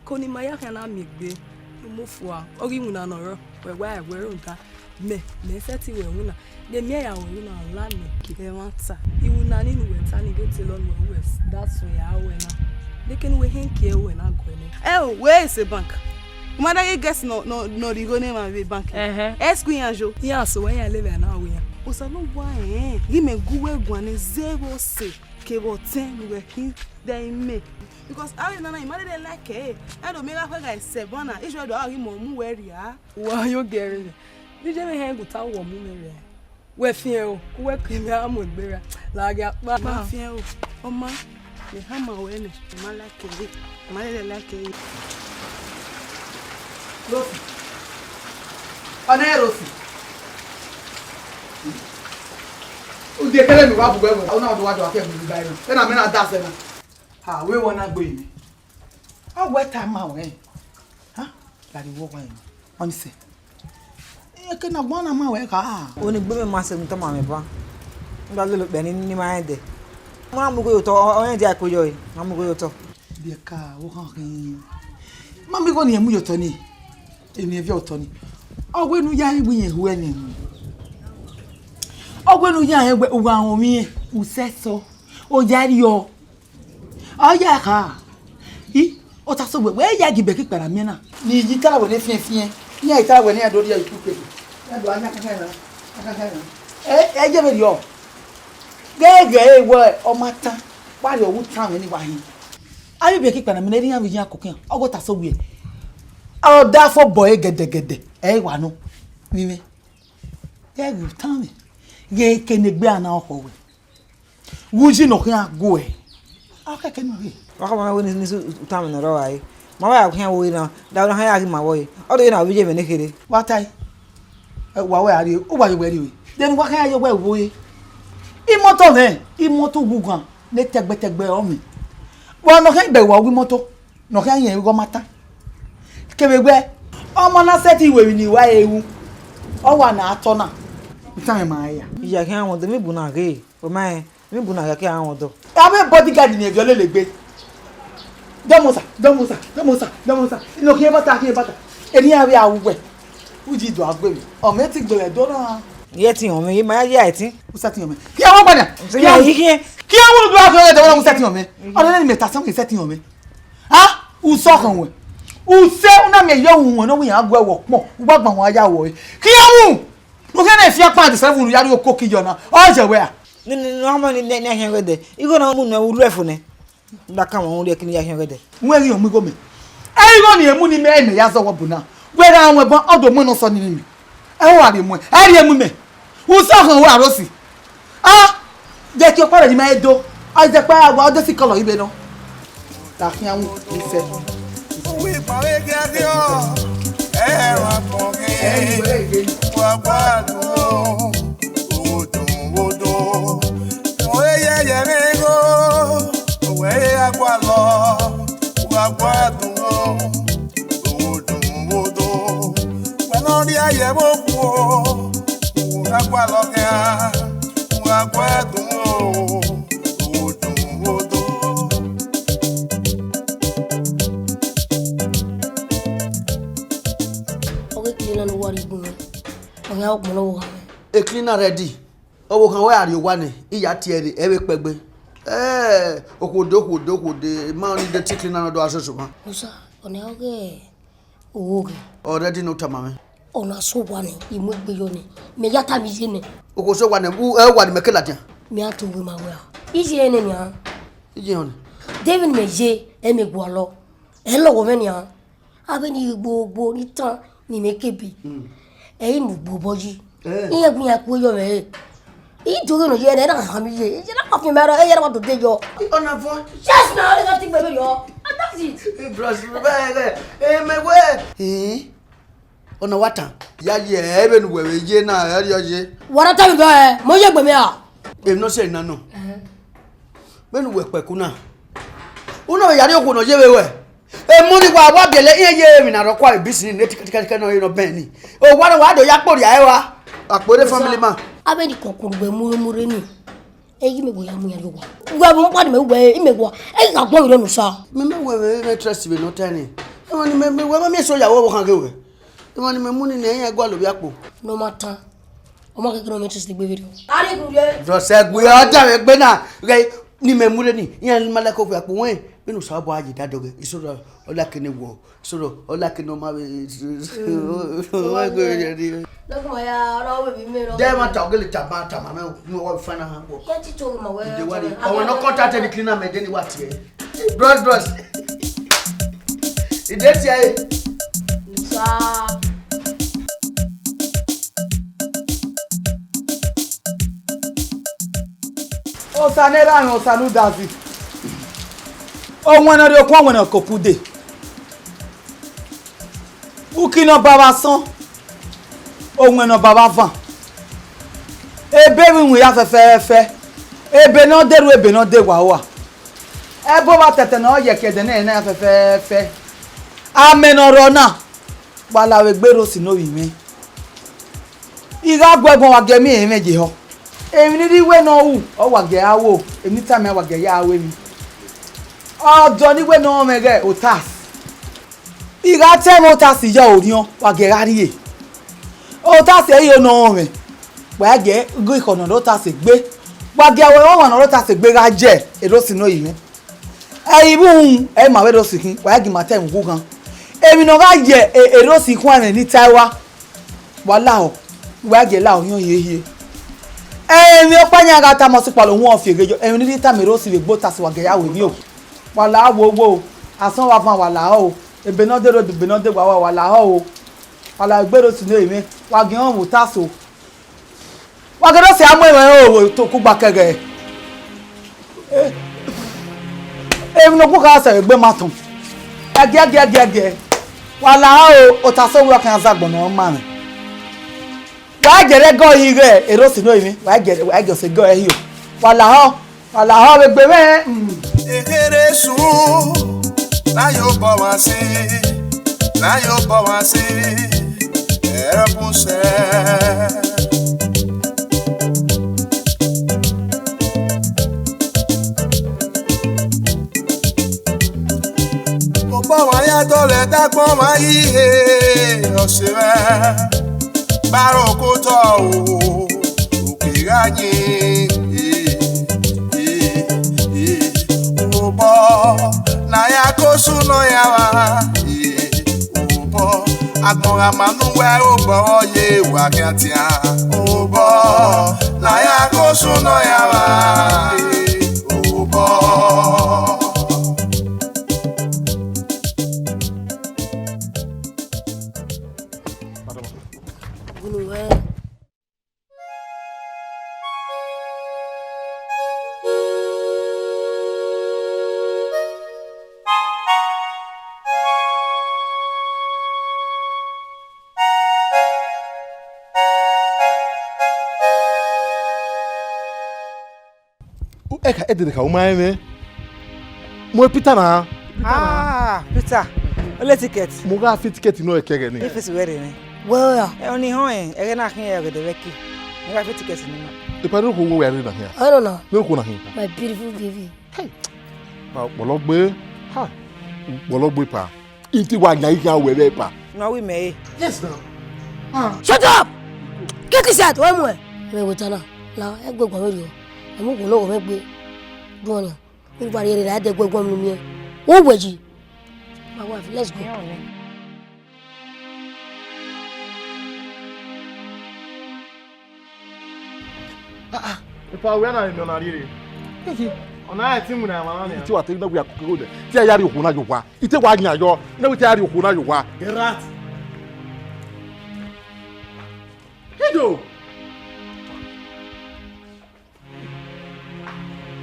Ko ne ima ya khian na miẹn egbe, ne u mu fua, ọ ghi winna ne ọ rrọọ, wẹ wa ẹwẹ rhunmwuda mẹ, mẹ sẹtin wẹ winna, ne emwi ya wẹ winna la mẹ. Ẹmwata, iwinna ni ne uwẹ ta ni ghe te lọ nuẹ uwẹ da suẹn ya wẹ na, neke ne uwẹ hẹn kie wẹ na guẹ nẹ. Ẹ o, wẹ ese bank. U ma da ghe guest nọ nọ nọ rhie igho ne emwa vbe bank. Ẹhẹn. Ẹ squeeze iran yo. Iran so wẹ iran levbe na wẹ iran. Osa ne uwa rẹn, ghi mẹ gu uwẹ guan ne zero se kevbe ọtẹn ne uwẹ khin dẹ imẹ. Because avbe nana, I ma lele like ẹre, ẹdọ mẹ gha khuẹ gha sẹ ẹban na, Israel do a ghi mu mu wẹ rria. Wa yo gẹre mẹ. Vbe iye mwẹ hẹn gu ta wọ mu mẹ rria. Wẹ fiẹn o, ku wẹ ke mẹ a mu egbe ra. La ghi akpa. Ma fiẹn o, ọ ma, mẹ hama wẹ nẹ, I ma like ẹre, I ma lele like ẹre. Rosi. Ọnẹ Rosi. Ude kẹlẹ mi wa bu wẹ wẹ, ọ na do wa do akẹ mi ba na. Ena mẹ na da sẹ na. Ha, wẹ wọ na gbe mẹ. A wẹ ta ma wẹ. Ha? Gari wo wa yin. Ọni sẹ. Eke na gbọn na ma wẹ kha. Oni gbe mẹ ma sẹ mu tama mẹ ba. N da lele okpia ni ni ma rẹn dẹ. Ma mu igho ye otọ, ọ rẹn dia ẹko yọ e. Ma mu igho ye otọ. Biẹ ka wo khan khin. Ma mu igho ni mu ye otọ ni. Eni ẹviọ otọ ni. Ọ wẹ ne u ya iwu iyẹn hu ẹni. Ọ wẹ ne u ya rẹn wẹ u gha rọnmwẹ irẹn, u sẹ sọ. Ọ ya rriọ. Ọ ya kha. I, ọ ta sẹ wẹ, wẹ ya gi bẹkẹ ikpara miẹn na. Ne iyi ta wẹ ne fiẹnfiẹn. Iran ta wẹ ne iran do rhie ikpikpe. Iran do anya kankan na. Kankan na. Ẹ, ẹ ye vberriọ. Ghẹghẹ wẹ ọ ma tan. Wa rhie ọvbu tan mwẹ ni wa hin. Avbe bẹkẹ ikpara miẹn na, erriọ iran vbe iran koko iran. Ọ wẹ ọ ta sẹ wẹ. Ọ da fo bọ ẹre gẹdẹgẹdẹ. Ẹ i wa nọ. Vbe imẹ. Ghẹ ghi tan mwẹ. Ghẹ ke ne egbe a na ọkhọ wẹ. Vbe uyi ne ọ khian gu ẹe? A khẹke ne u ghe. Wa khama wẹ ne, ne utan mwẹ ne ọ rrọọ rae. Ma wa ya khian vbe ore na, da na khian ya ghi ma vbọ re. Ọ do ye na vbe iye mwẹ ne kherhe. Wa tae. Ẹ, wa wẹ a rrie, uwa ye wẹ rrie. Then wa khian ya ye wẹ vbo re. Imọto mwẹ, imọto ughughan ne tẹgbẹtẹgbẹ ọ mwẹ. Wa ne ọ khian gbe wa uwu imọto. Ne ọ khian yẹn igho ma tan. Kevbe wẹ, ọmọ na sẹtin ru emwi ne I wa re ru, ọ wa na atọ na. Itan mwẹ ma ya. Iya khian wọn do, mi bu na ghe, o ma rẹn, mi bu na ghe ke a wọn do. Avbe bodyguard ni ẹviọ lele egbe. Dọmọ osa, dọmọ osa, dọmọ osa, dọmọ osa. Ino khian bata, khian bata. Eni avbe a ru wẹ. Uyi do a gbe mwẹ. Ọ mẹ ti gbe mwẹ do na. Iye ti họn mwẹ, ma ya ya ẹtin. Usa ti họn mwẹ. Khian wọn gbada. Khian yi khian. Khian wọn do a khian ẹdẹ wọn usa ti họn mwẹ. Ọdẹ ne mẹ ta sẹ wọn usa ti họn mwẹ. Ha? Usọ khan wẹ. Use una mẹ yọ wọn no wi a gbe wọ kpọn. U gba gba wọn ya wọ. Khian wọn. U khian na fi akpa de seven ya ri oko ki yọ na. Ọ jẹ wẹ a. Ni ni ni ọmọ ni ni ni ahian gẹdẹ. Igho na mu nẹ ulu ẹfo nẹ. Da ka wọn ri ẹkini ya ahian gẹdẹ. Wẹ ghi ọmọ igho mẹ. Ẹ igho ni emu ni mẹ mẹ ya zọ wọ bu na. Wẹ ra wọn gbọn ọdọ mọ nọ sọ ni mẹ. Ẹ ho a rhie mu ẹ. Ẹ rhie mu mẹ. Usọ khan wẹ Arosi. A, de ke ọkpa rẹ ni ma do. A, de kpa wa, ọ de si kọlọ ibe nọ. Ta khian mu, ise. Uwu ikpọnmwẹ giagiọ, ẹ wa kpọnmwẹ. Wa gba dun o, odun, odun. Owẹ yẹyẹ mwẹ igho, owẹ ya gua lọ, wa gba dun o. Wodo, wodo, wẹ ne ọ rhie ayẹ vbe okhuo, u gha gualọ khian, u gha gu ẹdun o, wodo, wodo. Ọ ghi clean na ne uwa rhie gun mwẹ, ọ khian ọgbọn ne ọ vbe gha mwẹ. E clean na ready. Ọvbokhan wẹ a rrie owa nẹ, I ya tie ẹre, ẹ vbe kpẹgbe. Ẹ, okhuo de, okhuo de, okhuo de, ma ọnii de te clean na ne ọ do gha soso mwa. Musa, ọna ọghe Oghoghe. Already ne u tama mwẹ. Ọna sẹ owa nẹ, I mu egbe yọ nẹ, mẹ ya tama iye nẹ. Okhuo sẹ owa nẹ, u, ẹ, owa ne imẹ ke ladian. Mẹ a to wẹ ma wẹ a. Iye nẹ nian. Iye họn nẹ. De vbene imẹ ye, ẹ mẹ gualọ. Ẹ lọghọ mwẹ nian. Avbe ni gbogbo ni tan ni mẹ ke bi. Mm. Ẹ i mu gbe obọ yi. Eh. Iran gu iran ku yọ mwẹ re. I do ghe nọ ye nẹ, na hama iye. Iye na ma fi mẹ ra, iye na ma do de yọ. Ọna vọ? Yes, na, ẹ na ti gbe vberriọ. And that's it. Eh, bros, bro, bro, eh, eh, mẹ wẹ. Eh? Ọna wa tan. Ya ye, ẹ vbene uwẹ vbe ye na, ẹ rhie ọ ye. Wa na tama mẹ bẹẹ, mẹ ye egbe mẹ a? Emwi ne ọ sẹ na nọ. Ẹhẹn. Vbene uwẹ kpẹku na. U na vbe ya rhie okhuo ne ọ ye vbe ruẹ. Emọ ni wa wa biẹlẹ iran ye emwi na rhọkua vbe business ne tikatikatike nọ re nọ bẹn ni. Owa ne wa do ya kporhia ẹre wa. Akpọ ere family man. Avbe ni kọkọ gbe mure mure ni. Eyi mẹ wẹ ya mu yan yo wa. Wẹ mu pa ni mẹ wẹ, i mẹ wa. E gha gbọ ire nu sa. Mẹ mẹ wẹ vbe mẹ trust vbe nọ tẹ ni. Emwa ni mẹ, mẹ, wẹ ma miẹn eso ya wẹ ọvbokhan ghe wẹ. Emwa ni mẹ mu ni nẹ iran gualọ ovbi akpo. Ne ọ ma tan. Ọ ma kẹkẹ ne ọ miẹn Tuesday gbe vberriọ. Arigun ye. Joseph, we are down egbe na. Ghe ni mẹ mu re ni. Iran ma like ovbi akpo wẹ. Vbene Osanobua ye dadoghe. Isorọ ọ like ne wọ. Isorọ ọ like ne ọ ma vbe. Lọkùnrin ya, ọrọ wẹ vbe mẹ rọ. Dẹ ma ta ogele ta ma ta ma mẹ. Mo wa fa na ha wọ. Kẹ ti to ma wẹ. Ide wa ni. Ọmọ no contact ni cleaner mẹ de ni wa tie. Bros, bros. Ide tie. Sa. Osa ne erha mwẹ, osa ne udazi. Owẹn ne ọ rhie okuan, owẹn ne ọ ke okude. Uki ne ọ ba vbe asọn, owẹn ne ọ ba vbe avan. Ebe vbe iwinna fẹfẹfẹ, ebe ne ọ de rhu, ebe ne ọ de wa rua. Ẹbo vbe atẹtẹ ne ọ ye ẹki ẹdẹ nẹ na fẹfẹfẹ. Amẹ ne ọ rrọọ na, wa la vbe egbe Erosi ne ovbi mwẹ. I gha gu ẹguọn, wa gie ẹmwẹ mwẹ ye ehọ. Emwi ne I rhie wẹ ne ọ ru, ọ wa gie a ru, emwi ne I tama, wa gie ya ru emwi. Ọdọ ne I wẹ ne ọ mwẹ ghẹ Otas. I gha ta ẹmwẹ Otas ya orhiọn, wa gie gha rrie. Otas ẹre ọ nọ mwẹ, wa gie ghe ekhọe ne ọ rre Otas egbe. Wa gie aro ọmwa ne ọ rre Otas egbe gha ye Erosi ne ovbi mwẹ. Ẹ i vbe uhunmwu, ẹ i ma vbe Erosi khin, wa gie ima ta ẹmwẹ ughughan. Emwi ne ọ gha ye e-, Erosi khuan, emwi ne I ta ẹe rua, wa lahọ, wa gie lahọ orhiọn hiehie. Emwi ọkpa yan gha tama ọsẹ ikpalo, uhunmwu ọ fi eghe yọ, emwi ne I rhie tama Erosi vbe egbe Otas, wa gie ya ru emwi o. Wa lahọ wo wo, asọn vbe avan wa lahọ o, ebe ne ọ de rre, ebe ne ọ de wa rua, wa lahọ o. Wa la egbe Erosi ne ovbi mwẹ, wa gie ọmwa Otas o. Wa ghe Erosi a mu emwi ẹre ro vbe tokugba kẹghẹ. Eh, emwi ne okhuo kha sẹ vbe egbe ma tọn. Ẹgiẹ, ẹgiẹ, ẹgiẹ, ẹgiẹ. Wa lahọ o, Otas, wẹ ọ khian zẹ agbọn ne ọ ma mwẹ. Wa gie ẹre ẹgọ yi ghe Erosi ne ovbi mwẹ, wa gie, wa gie ọse ẹgọ ẹre hio. Wa lahọ, wa lahọ vbe egbe mwẹ. Mm. Ekherhe sun, na ye obọ mwa si, na ye obọ mwa si, ẹrọkpun sẹ. Obọ mwa ya dọlọ ẹdẹ agbọn mwa yi he, ọse mwẹ, ba rhọkọ otọ o, oke gha yin, eh, eh, eh, obọ ne a ya ke osu nọ ya vba, eh, obọ, agbọn gha ma nu wẹ obọ ye wa khian tian, obọ ne a ya ke osu nọ ya vba, eh, obọ. Gunu wẹ. Ẹka, edede ka u ma rẹn mwẹ. Mu Peter na. Ah, Peter. Ole ticket. Mu gha fi ticket nọ ẹkẹghẹ ni. Ifesi wẹ rre nẹ. Wẹ ra? Ẹ, ọni họn ẹ, ẹghẹ na khian ọgẹdẹ vbe ẹki. Mu gha fi ticket ni ma. Ipa ne okhuo wẹ rre na khian. Ọ nọ na. Ne okhuo na khian. My beautiful baby. Hey. Pa ọkpọlọ gbe. Ha. Ọkpọlọ gbe pa. Iti wa nya ikha wẹ vbe pa. No, we may. Yes, now. Ah. Shut up! Get this out! Wẹ mu ẹ. Mẹ wẹ ta na. La, ẹ gbe guan vberriọ. Ẹ mu guan lọghọ mwẹ gbe. Duọn nian. Uwa rhie rre ra dẹ gbe guan mu miẹn. Wo wẹ yi. My wife, let's go. Ah, ah. Epa, wẹ na emwi ọna rhie re? Ehe. Ọna rẹn te iwinna mwa na nian. Iti wa te na wẹ a koko dẹ. Te a ya rhie okhuo na ye owa. Ite wa yan yọ. Na wẹ te a ya rhie okhuo na ye owa. Get out. Ido.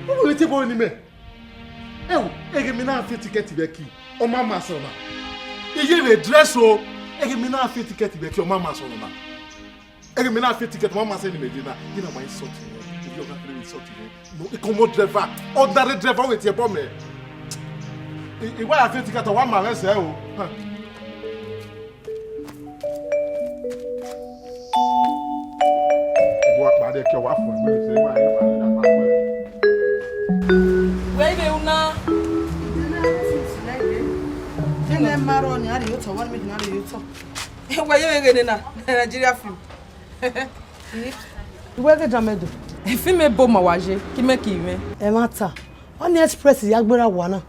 Uwẹ te bọ ni mẹ. Ẹo, eghe mẹ na fi ticket vbe ẹki, ọ ma ma sẹ ọna. Iye vbe dress o, eghe mẹ na fi ticket vbe ẹki, ọ ma ma sẹ ọna. Eghe mẹ na fi ticket, ọ ma ma sẹ ni mẹ ye na. Ye na wa insult mwẹ, iye ọna kere insult mwẹ. No, I come on driver, ordinary driver, wẹ tie bọ mẹ. I, I wa ya fi ticket, ọ wa ma mwẹ sẹ o. Huh. Wẹ i vbe ru na? Ene ma rrọọ ne a rhie otọ, wa ne imẹ ghi na rhie otọ. Wẹ ye vbe ghene na, Nigeria film. Wẹ ghe Dramẹdo. Film ebo ma wa ye, ke imẹ ke mwẹ. Ẹmwata, ọnii Express ya gberra wa na.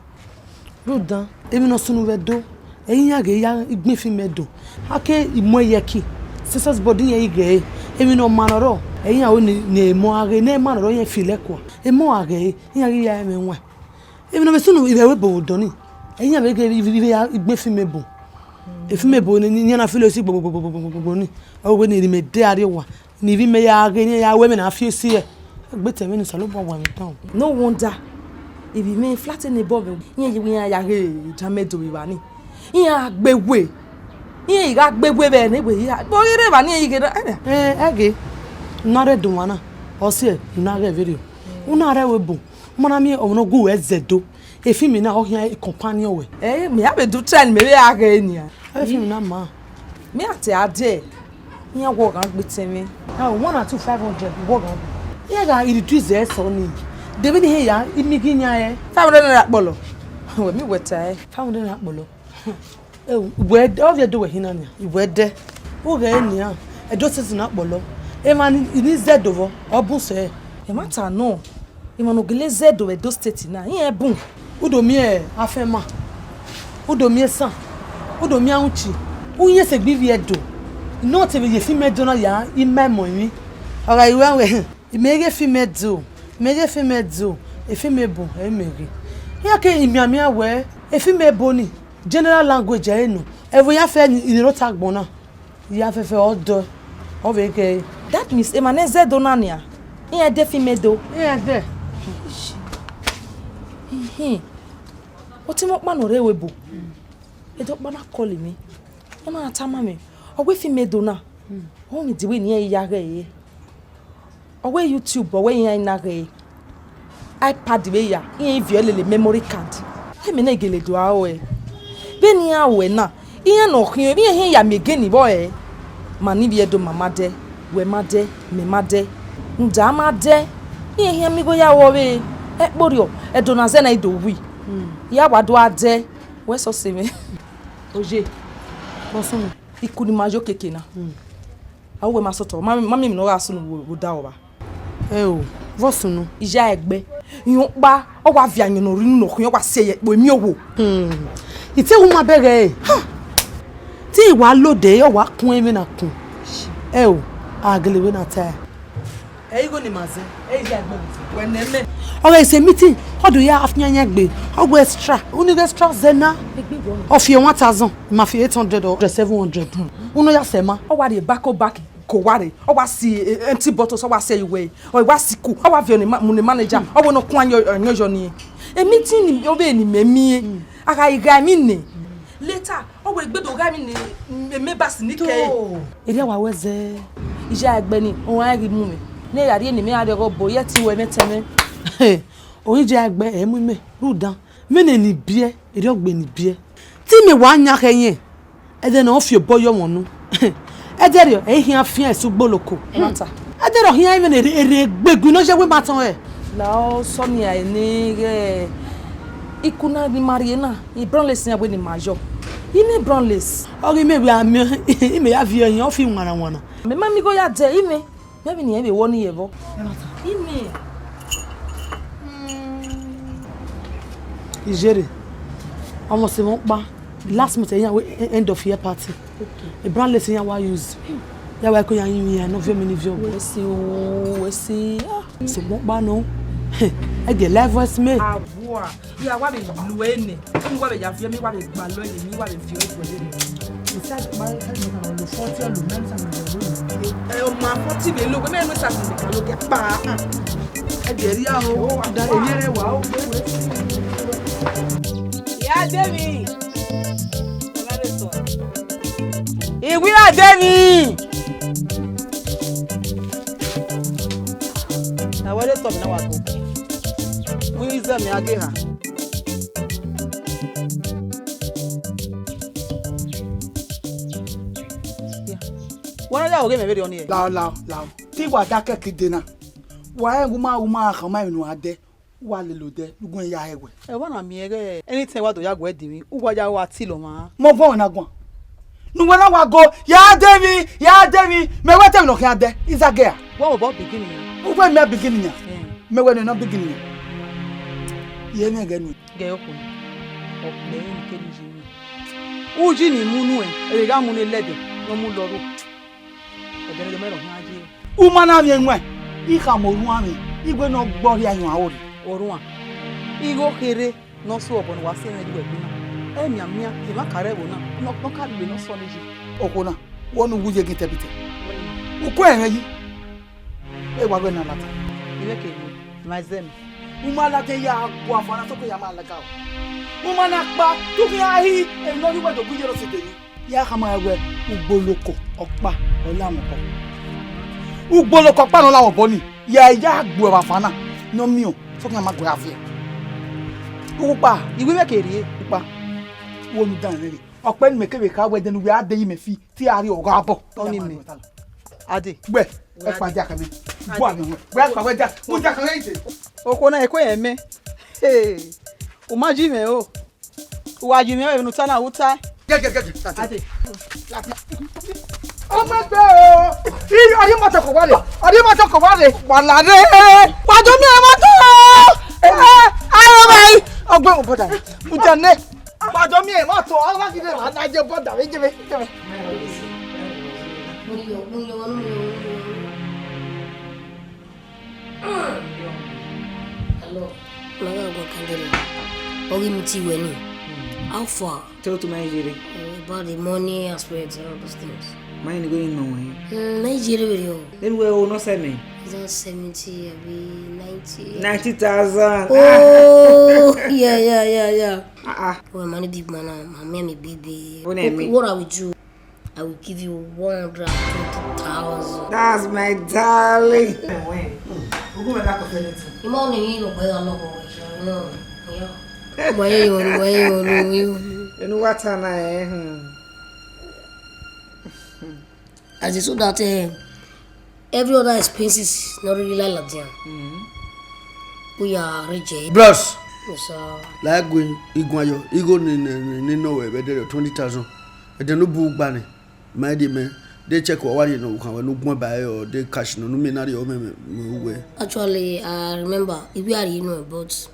Rhunmwuda, emwi ne ọ sunu vbe Ẹdo, ẹre iran ghe ya igbẹn film Ẹdo. A ke i mu ẹyẹki, census board iran i ghee, emwi ne ọ ma ne ọ rrọọ, ẹre iran ru ne, ne emọ a ghe, ne ema ne ọ rrọọ iran feel ẹkua. Emọ a ghee, iran ghi ya ẹmwẹ wan. Emwi ne ọ vbe sunu ivbi ẹvbo ebo vbe odọ nii, ẹre iran vbe ghe ivbi, ivbi ya igbẹn film ebo. E film ebo ni, ni, iran na feel esi gbogbogbogbo nii. Ọ wẹ ne erha mẹ de arriọ owa. Ne ivbi mẹ ya ghe, ne iran ya ru ẹmwẹ ne a fi esi ẹre. Egbe te ẹmwẹ ne Osanobua wa mwẹ dan. No wonder, ivbi mwẹ flat ne bọ mwẹ, iran ye wẹ iran ya ghe Dramẹdo vbe evba nii. Iran gbe we. Iran i gha gbe we vbe ne we hia. Vbe ọ ghi rre evba nii, iran i ghe na, eh? Eh, ẹghe. U na rre Ẹdo mwa na, ọ siẹ, u na ghẹ vberriọ. U na rre ẹvbo ebo, u ma na miẹn ọmwa ne ọ gu ruẹ zẹ Ẹdo. E film na, ọ khian e companion wẹ. Eh, mẹ ya vbe do try ne mẹ vbe a ghe nian. E film na ma. Mẹ a te a dẹ, iran wọ ghan gbe tẹn mwẹ. Ah, one and two, five hundred, wọ ghan. Iran gha reduce ẹre sọ nii. De vbene iran ya, I miẹn ghi yan ẹre. Five hundred naira kpọlọ. Wẹ mi wẹ ta ẹre. Five hundred naira kpọlọ. Eh, wẹ, ọ vbe do wẹ hin na nian. Wẹ dẹ. Vbe ghẹ nian. Ẹdo sesi na kpọlọ. Emwa ni, ni zẹ Ẹdo vbọ, ọ bun sẹ. Ẹmwata nọ. Emwa ne ọ gele zẹ Ẹdo vbe Edo State na, iran bun. U do miẹn Afẹnma, u do miẹn Esan, u do miẹn Auchi, u yẹn sẹ egbe ivbi Ẹdo. Ne ọ te vbe ye film Ẹdo na ya ima emọ emwi. Ọ gha ru wẹ, imẹ ghe film Ẹdo, imẹ ghe film Ẹdo, e film ebo ẹre imẹ ghe. Iran ke imianmian wẹ, e film ebo ni, general language ẹre nọ. Ẹvbo ya fẹ ni, ne ọ ta agbọn na. Ya fẹfẹ ọ dọ, ọ vbe ghe ẹre. That means emwa ne zẹ Ẹdo na nian, iran de film Ẹdo. Iran dẹ. Ihin. Ọtẹn mwẹ ọkpa ne ọ rre ẹvbo ebo. Ẹdẹ ọkpa na call mwẹ. Ọ na tama mwẹ, ọ wẹ film Ẹdo na, ọ miẹn de wẹ ne iran ya ghe ẹre. Ọ wẹ YouTube, ọ wẹ iran i na ghe iPad vbe ya, iran i viọ lele memory card. Ẹmwẹ na gele do aro ẹre. Vbene iran ru ẹre na, iran ne ọ khian, iran khian ya miẹn egeni vbọ ẹre. Ma ni vbiẹ do ma ma dẹ, wẹ ma dẹ, mẹ ma dẹ, rhunmwuda a ma dẹ. Iran khian miẹn igho ya ru ọvbehe. Ẹkpo rriọ, Ẹdo na zẹ na i do wi. Ya wa do a dẹ, wẹ sẹ ọse mwẹ. Oye, vbọ sunu? Iku ni ma yo keke na. A wẹ ma sọtọ, ma, ma miẹn emwi ne ọ gha sunu vbe, vbe odaro vba. Ẹo, vbọ sunu? Iya ẹgbẹ, irẹn ọkpa, ọ wa viọ ayọn ne ọ rre unu ne ọ khian, ọ wa si ẹre ye ẹkpo emiọnrhiọn. Hmm. I te wu ma bẹghe ẹre. Ha! Te I wa lode, ọ wa kun ẹmwẹ na kun. Ẹo, a gele wẹ na ta ẹre. Ẹ igho ni ma zẹ, ẹ iya ẹgbẹ vbe zẹ. Wẹ nẹ mẹ. Ọ ghe se meeting, ọ do ya afianyan egbe, ọ gu extra, unu ghe extra zẹ na. Egbe vọ? Ọ fi one thousand, ma fi eight hundred or seven hundred. Unu ya sẹ ma. Ọ wa rhie back to back. Ko wa rre, ọ wa si, eh, empty bottles, ọ wa si ẹre ye uwẹ, ọ wa si ku, ọ wa viọ ne ma-, mu ne manager, ọ wẹ ne ọ kun ayọn, ayọn yọ ni. E meeting ni, ọ vbe ne imẹ miẹn, a gha gha emwi nẹ. Later, ọ wẹ egbe do gha emwi ne, e members ni kẹ. To. Erriọ wa wẹ zẹ. Iya ẹgbẹ ni, ọ rẹn ghi mu mwẹ. Ne ya rhie ne imẹ gha rrie ọghe obọ, ye ẹtin wẹ mwẹ tẹn mwẹ. Oyin iya ẹgbẹ, ẹ mu imẹ, rhunmwuda. Mẹ ne ni biẹ, erriọ gbe ni biẹ. Te imẹ wa yan khẹ yẹn. Ẹdẹ ne ọ fi obọ yọ wọn nu. Ẹdẹ rriọ, ẹ i khian fian ẹse ugboloko. Ẹmwata. Ẹdẹ rriọ khian ẹmwẹ ne erre, erre egbegbin ne ọ ye wẹ ma tọn rẹ. La ọ sọ nia eni ghẹ iku na ni ma rrie na, i brown lace iran wẹ ne ima yọ. I miẹn brown lace. Ọ ghi mẹ vbe a miẹn, imẹ ya viọ ẹre, ọ fi wanna wanna. Mẹ ma miẹn igho ya dẹ, imẹ. Maybe ne irẹn vbe wọ ne irẹn vbọ. Imẹ. Iyere, ọmọ ọse mwẹ ọkpa, last month iran wẹ end of year party. Okay. E brown lace iran wa use. Ya wa ko ya yin iran ne ọ viọ mini viọ. Wẹ se o, wẹ se. Ah. Sokpan ọkpa nọ, ẹ gẹ live voice me. Abua. Iya, wa vbe lu ẹre nẹ. Unu wa vbe ya viọ, mi wa vbe gbalọ ẹre, mi wa vbe viọ ẹre nẹ. Besides, ma, ma, ma, lo forty, lo ninety, lo ninety. Ẹ, ọ ma forty vbe lo, wẹ mẹ nu ta si ka lo kẹ pa. Ẹ jẹ ria o, da eyere wa o. Iya Demi. Iwira Demi. Na wẹ de tọ mi na wa go. Mu izẹ mẹ a ghe ha. Wa na ya oghe mẹ vberriọ ni ẹ? Lao, lao, lao. Te wa da kẹkẹ ide na. Wa rẹn gu ma, gu ma khan ma emwi ne uwa dẹ. Wa lele odẹ, ne u guan ya hẹ wẹ. Ẹ wa na miẹn ighẹ anytime wa do ya guẹ dinmwi, uwa ya wa tilo ọmwa. Mẹ ọguọmwẹ na guan. Ne uwẹ na wa go, ya de emwi, ya de emwi, mẹ wẹ te emwi ne ọ khian dẹ, izagẹ a? Wa obọ bigin yan. Uwẹ mẹ bigin yan. Hmm. Mẹ wẹ ne ọ bigin yan. Ye mwẹ ẹghẹ nu. Ghe okhuo, ọ kpẹ emwi kere iye mwẹ. Uyi ni mu nuẹn, ẹre gha mu ne lẹdẹ, ne ọ mu lọ ro. Ẹdẹ ne ọ ma rhọ khian ye. U ma na miẹn ruẹn, I khama orhuan mwẹ, I wẹ ne ọ gbe ọ rhia yan aro rre. Orhuan, igho kherhe ne ọ so obọ ne uwa si ẹmwẹ ye uwẹ egbe na. Emianmian, emwa ka rre ẹvbo na, ne ọ, ne ọ ka lele ne ọ sọ ne yi. Okhuo na, wẹ ne u wu ye gin tẹbitẹ. U ku ẹmwẹ yi. E wa wẹ ne a lata. I mwẹ ke ru, ma zẹ mẹ. U ma lata ya gu afuanna, sokpan ya ma laga o. U ma na kpa, te u khian hi, emwi ne ọ rhie uwẹ do gu iye ro si de ni. Ya khama wẹ ugboloko ọkpa ọ la mwẹ obọ. Ugboloko ọkpa ne ọ la mwẹ obọ ni, ya ya gbe vbe afuanna ne ọ miẹn, sokpan ma gu ẹre viẹ. Ukpa, I wẹ i mwẹ ke rrie. Ukpa, wo nu dan mwẹ rre. Ọkpẹ ne mẹ kevbe kha wẹ ẹdẹ ne uwẹ a de yi mẹ fi, te a rrie ọghe abọ. Ọni mẹ. Ade. Gbẹ, ẹ kpa dia kẹ mẹ. Gbọ amẹ họn. Wẹ kpa wẹ dia, mu dia kẹ mẹ ite. Okhuo na, eko ẹmwẹ. Hey, u ma ji mwẹ o. Uwa yi mwẹ vbene u ta na, u tae. Gẹ, gẹ, gẹ, gẹ. Ade. Ọmọ ẹgbẹ o. I, ọdẹ mọtò kọ wale. Ọdẹ mọtò kọ wale. Wala re. Wa do miẹn mọtò. Eh, ayo bai. Ọgbẹ mo bọda. Mo jẹ nẹ. Wa do miẹn mọtò. Awa gidi wa na je bọda. Jẹ, jẹ. Hello. Ma gha guan kandẹrẹ. Ọ ghi meet wẹ ni. How far? Tell to my jere. Uh, about the money aspect and all those things. Mine going nowhere. Mm, my jere very well. Then we will not send me. It's not seventy, I be ninety. Ninety thousand. Oh, yeah, yeah, yeah, yeah. Uh-uh. Well, money big man, uh, my man, me big, big. What do you mean? What I will do? I will give you one hundred and twenty thousand. That's my darling. When? Who go back of anything? You know, you know, but I know what you know. Yeah. Why you, why you, why you? You know what I know, eh? Hmm. As I saw that, eh, every other expenses not really like that. Mm-hmm. We are rich, eh? Bros. Yes, sir. Like we, Iguayo, Igo ni, ni, ni, ni no we, we dey twenty thousand. Ẹdẹ ne u bu gba ni, ma de mẹ, de check wa wa rhie ne u khan wẹ ne u guan ba ẹre, ọ de cash nọ, ne u miẹn na rhie ọ mẹ, mẹ, mẹ uwẹ. Actually, I remember, I be a rhie nọ, but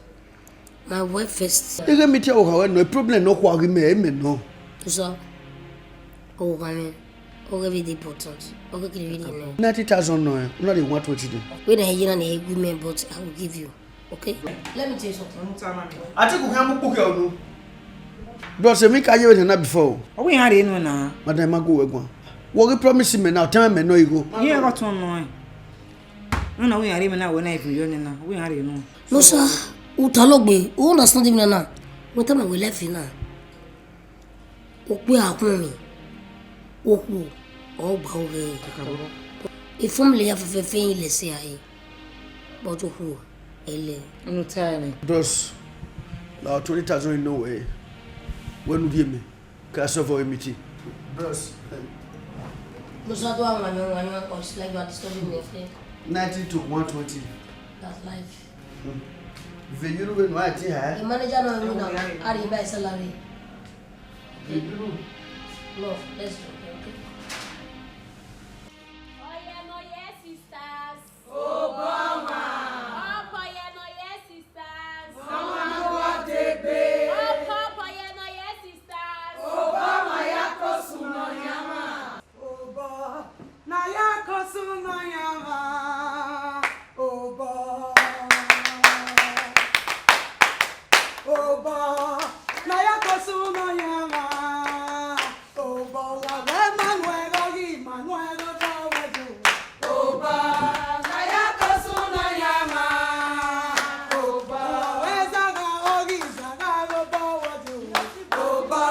my wife first. Ighẹ mẹ te ọ khan wẹ nọ, problem nọ khua ghi mẹ, ẹ mẹ nọ. Sir, ọ khan mẹ, ọ ghẹ vbe de important, ọ ghẹ kiri vbe de nọ. Ninety thousand nọ, ẹ, u na rhie one twenty de. Wẹ na ye na ne ẹ gu mẹ, but I will give you. Okay? Let me tell you something. Atiku khian mu ukpokhiẹ unu. Bro, sẹ emwi ka ye vbe na before o. Ọ wẹ iran rre enu na. Madam, ma gu wẹ guan. Wẹ ghi promise mẹ na, ọ tama mẹ nọ igho. Iran gha tọn nọ ẹn. Unu na wẹ iran rre enu na, wẹ na even yọ nẹ na. Wẹ iran rre enu. No, sir. U ta logbe, u understand me na. Wẹ tama wẹ life na. Okpia akhunmwi, okhuo, ọ gba ọghẹ. Ifamily ya fẹfẹfẹ i lẹsẹ a re, but okhuo, ẹlẹ. Unu ta ẹre. Bros, la twenty thousand nọ wẹ, wẹ ne u rhie mẹ, ka solve our meeting. Bros. Musa, do I want you, want you, or it's like you are disturbing me, okay? Ninety to one twenty. That's life. Hmm. Vbe ye unu vbene a ti ha? The manager no know now. How do you buy salary? Vbe ye unu? No, let's go. Okay. Oye no ye sisters. Obama. Up oye no ye sisters. Ọmọ wa degbe. Up up oye no ye sisters. Obama ya kosu nọ yan ma. Obọ, na ya kosu nọ yan ma. Obọ. Obọ, na ya kosu nọ yan ma. Obọ, wa wẹ Emmanuel, oyi Emmanuel, obọ wẹ do. Obọ, na ya kosu nọ yan ma. Obọ, wa wẹ Zagha, oyi Zagha, obọ wẹ do. Obọ,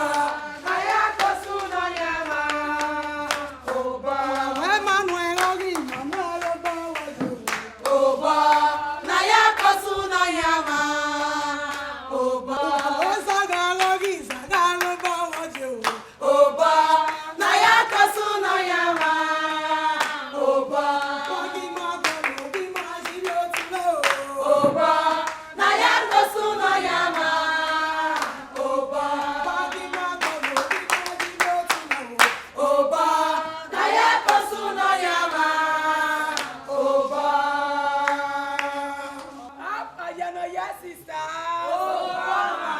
na ya kosu nọ yan ma. Obọ, wa wẹ Emmanuel, oyi Emmanuel, obọ wẹ do. Obọ, na ya kosu nọ yan ma. Obọ, wa wẹ Zagha, oyi Zagha, obọ Sisters. Obọ ọmwa.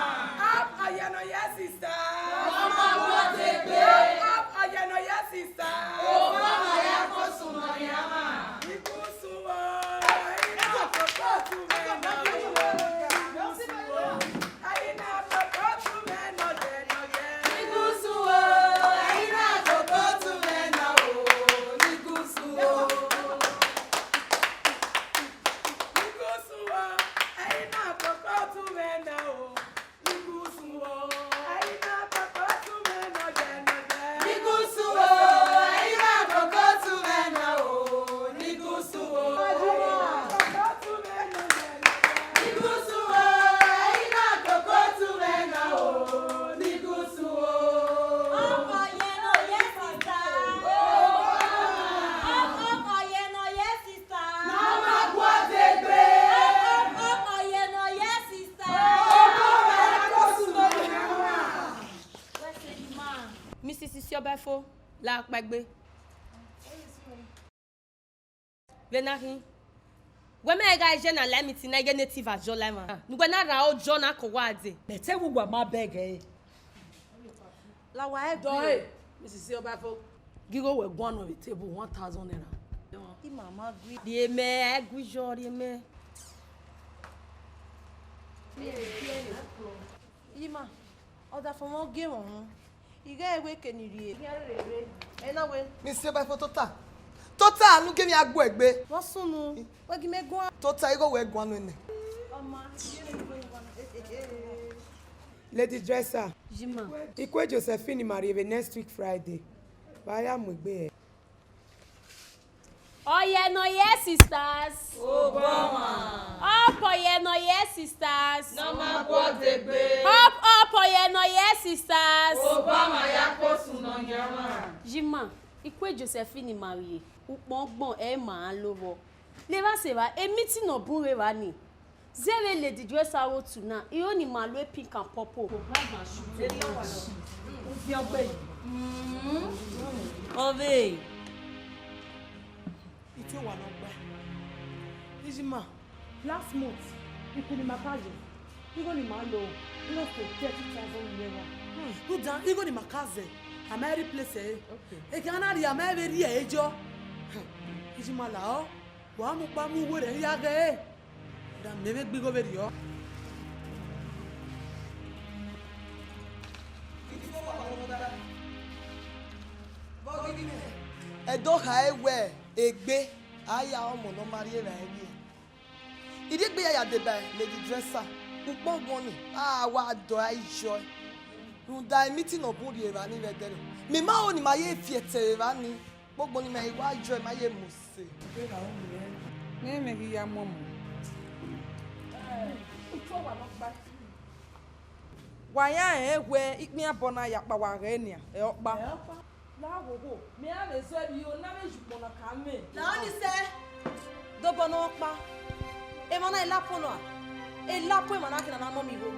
Up, ọyẹnọyẹ sisters. Ọmwa wọ degbe. Up, up, ọyẹnọyẹ sisters. Obọ ọmwa ya kosun nọ yan mwa. Igusu o, ẹi na koko tu mwẹ nọ o. Igusu o, ẹi na koko tu mwẹ nọ yẹnọyẹ. Igusu o, ẹi na koko tu mwẹ nọ o. Igusu o. Igusu o, ẹi na koko tu mwẹ nọ o. Igusu o, ẹi na koko tu mwẹ nọ yẹnọyẹ. Igusu o, ẹi na koko tu mwẹ nọ o. Igusu o, ẹi na koko tu mwẹ nọ yẹnọyẹ. Igusu o, ẹi na koko tu mwẹ nọ o. Igusu o. Ọkọ yẹnọyẹ sista. Ọkọ yẹnọyẹ sista. Ne ọ ma guọdegbe. Ọkọ yẹnọyẹ sista. Ọkọ mẹ ya kosun nọ yan mwa. Missus Isiọbafo, la kpaegbe. Vbene a khin, wẹ mẹ gha ye na la meeting na ighẹ native azọ la emwa. Ne uwẹ na ra ojọ na kọ wa dee. Bẹtẹ vbe uwa ma bẹghe ẹre. La wa ẹgbẹe. Dọe, Missus Isiọbafo. Ghe igho wẹ guan nọ vbe table, one thousand naira. Ima ma gui. Rhie mẹ, ẹ gui yọ, rhie mẹ. Ima, ọdafẹn mwẹ ọ gie mwẹ uhunmwu. I ghẹ wẹ eke ne I rhie. Ẹ na wẹ. Missus Isiọbafo tota. Tota, ne u gie mwẹ a gbe egbe. Vbọ sunu, wẹ gie mẹ guan. Tota, igho wẹ guan nọ nẹ. Ọ ma, I gie mwẹ guan. Lady Dresser. Yi ma. I kue Josephine ma rrie vbe next week Friday. Vbe a ya mu egbe hẹ. Ọyẹnọyẹ sisters. Obọ ọmwa. Up, ọyẹnọyẹ sisters. Ne ọ ma guọdegbe. Up, up, ọyẹnọyẹ sisters. Obọ ọmwa ya kosun nọ yan mwa. Yi ma, I kue Josephine ma rrie, ukpọn ọgbọn ẹ ma lo vbọ. Levba sevba, e meeting nọ bun rre evba nii. Zẹvbe Lady Dresser aro otu na, iro ni ma lo pink and purple. Uviọngbẹ yi. Mm. Ọvbe. Ito wa nọ gba. Ijima, last month, ikun ni ma ka ye, igho ni ma lo, close to thirty thousand naira. Hmm. Rhunmwuda, igho ni ma ka zẹ, a ma replace ẹre. Okay. Eke a na rhie, a ma vbe rhie ẹre jọ. Ijima la ọ. Wa mu kpa mu uwu rẹ ya ghẹ ẹre, da mẹ vbe gbe igho vberriọ. Ẹdẹ ọ khare wẹ egbe a ya ọmọ ne ọ ma rhie evbare rrie. I rhie egbe ya ya deba Lady Dresser, ukpọn ọgbọn ni, a wa dọ a iyọ ẹe. Rhunmwuda meeting nọ bun rrie evba ni vbe ẹdẹrriọ. Mẹ ma ho ne ima ye fi ẹtẹ vbe evba ni. Kpogbo ni ma i wa yọ, ima ye mu ose. Ne mẹ ghi ya mu ọmọ. Wa ya rẹn wẹ ikpia bọ na ya kpa wa ghẹ nian, ẹ ọkpa. Ẹ ọkpa. La wo wo, mẹ a vbe zọ ẹre yo, na vbe yu ukpọn na ka mẹ. La ọni sẹ, dobọ ne ọ kpa. Emwa na i la po nọ a? E la po emwa na khin ne a na mọ ọmọ igho.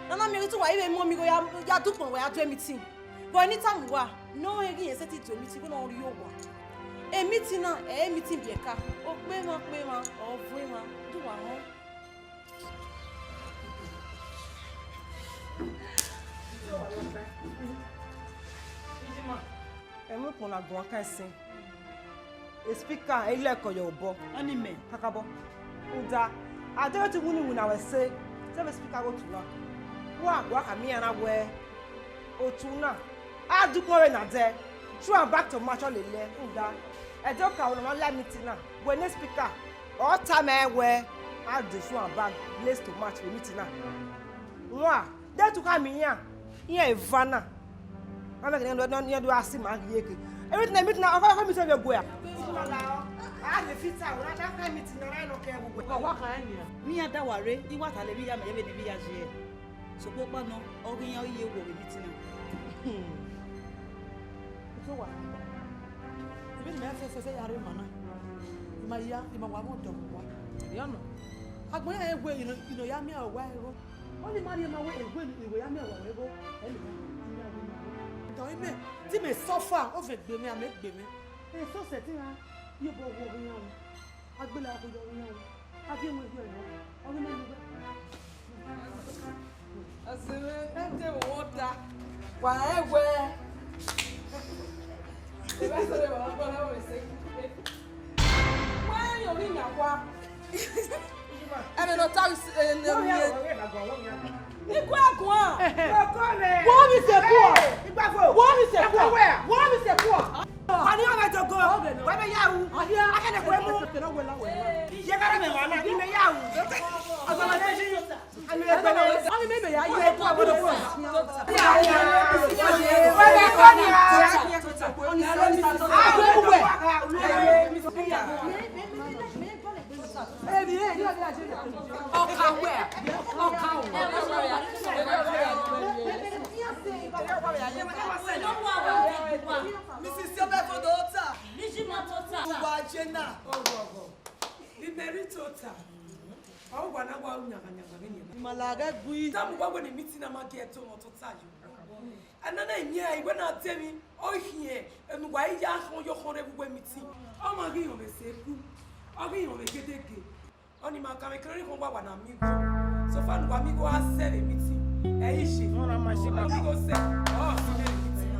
Ne a na miẹn ghi te uwa i vbe mu ọmọ igho ya, ya du ukpọn, wa ya do meeting. But eni tama uwa ne ọ rẹn ghi rẹn sẹtin do meeting, igho ne ọ rrie owa. E meeting na, ẹ i re meeting biẹ ka. Okpemwa okpemwa, ọ vuọn emwa, do uwa họn. Ijima, ẹmwẹ ukpọn na guan kan ẹsin. E speaker, e lẹkọ ye obọ. Ọni mẹ. Kakabọ. Rhunmwuda, a deghẹ te iwinna iwinna wẹ sẹ, zẹvbe speaker ghe otu na. Wa, wa khama iran na wẹẹ, otu na, a dugbo vbe na dẹ, throw am back to match ọ lele, rhunmwuda, ẹdẹ okaro ne ọ ma la meeting na, wẹ ne speaker, ọ tama ẹn wẹẹ, a do throw am back, place to match vbe meeting na. Wa, de tu khama iran, iran eva na. Ma mẹ kene iran do a si ma ghi eke. Everything, everything, ọkọ, ọkọ mi se vbe gue a. A lè fi ta, wẹ na da khẹ meeting na, na nọ kẹ vbe gue. Wa, wa khama iran. Mẹ iran da wa rre, I wa ta lẹ vbe I ya mẹ, ye vbene I vbe I ya ye. Sokpan ọkpa nọ, ọ ghi iran ọ ye wọ vbe meeting na. Hmm. Ito wa. Vbene mẹ fẹfẹfẹ ya rre ima na, ima ya, ima wa mwẹ ọdọ vbe owa. Erriọ nọ. Agbọn iran rẹn wẹẹ, ino, ino ya miẹn owa ẹre igho. Ọni ma rhie ma wẹẹ, egbe ne iwẹ ya miẹn owa ẹre igho, ẹ lele ima, ima ya wẹẹ ima. Dọ imẹ, te imẹ suffer, ọ vẹ gbe mwẹ, amẹ gbe mwẹ. Ẹ sọsẹ te iran, ye obọ wọ iran o. Agbele akhu yọ iran o. A viọ mu egbe nọ, ọ ghi ma mu egbe. Ọzọmẹ, ẹdẹ vbe wọ ta. Wa rẹn wẹ. Eva sẹ vbe wa kọ na wẹ sẹ. Wa rẹn ovbi yan wa. Ẹmwẹ ne ọ ta, eh, ne ọ miẹn. I gua guan. Wo mi se kua. Wo mi se kua. Wo mi se kua. Ani ọmọ ẹjọ go. Wẹ bẹ ya ru. Akhẹnẹ kue mu. Ye gare mẹ wa na, I mẹ ya ru. Ọzọ na de yi. Ani mẹ ya ye. Ọka wẹ? Ọka o. Missus Siobẹfo do ta. Mijima tota. Uwa je na. Imeri tota. Ọ wa na wa ru nyangha nyangha vbe nian. Ima la ghẹ gui. Tama uwa wẹ ne meeting na ma gie ẹto mwẹ tota yo. Ẹna na emiẹn, iwẹ na te emwi, ọ khian, enu wa i ya khọn yo khọn rre vbe uwu meeting. Ọ ma ghi họn vbe sẹ ku, ọ ghi họn vbe gedege. Ọni ma kan vbe kere khọn wa wa na miẹn igho. So far ne uwa miẹn igho a sẹ vbe meeting, ẹ i ye. Ọ miẹn igho sẹ, ọ si vbe meeting na.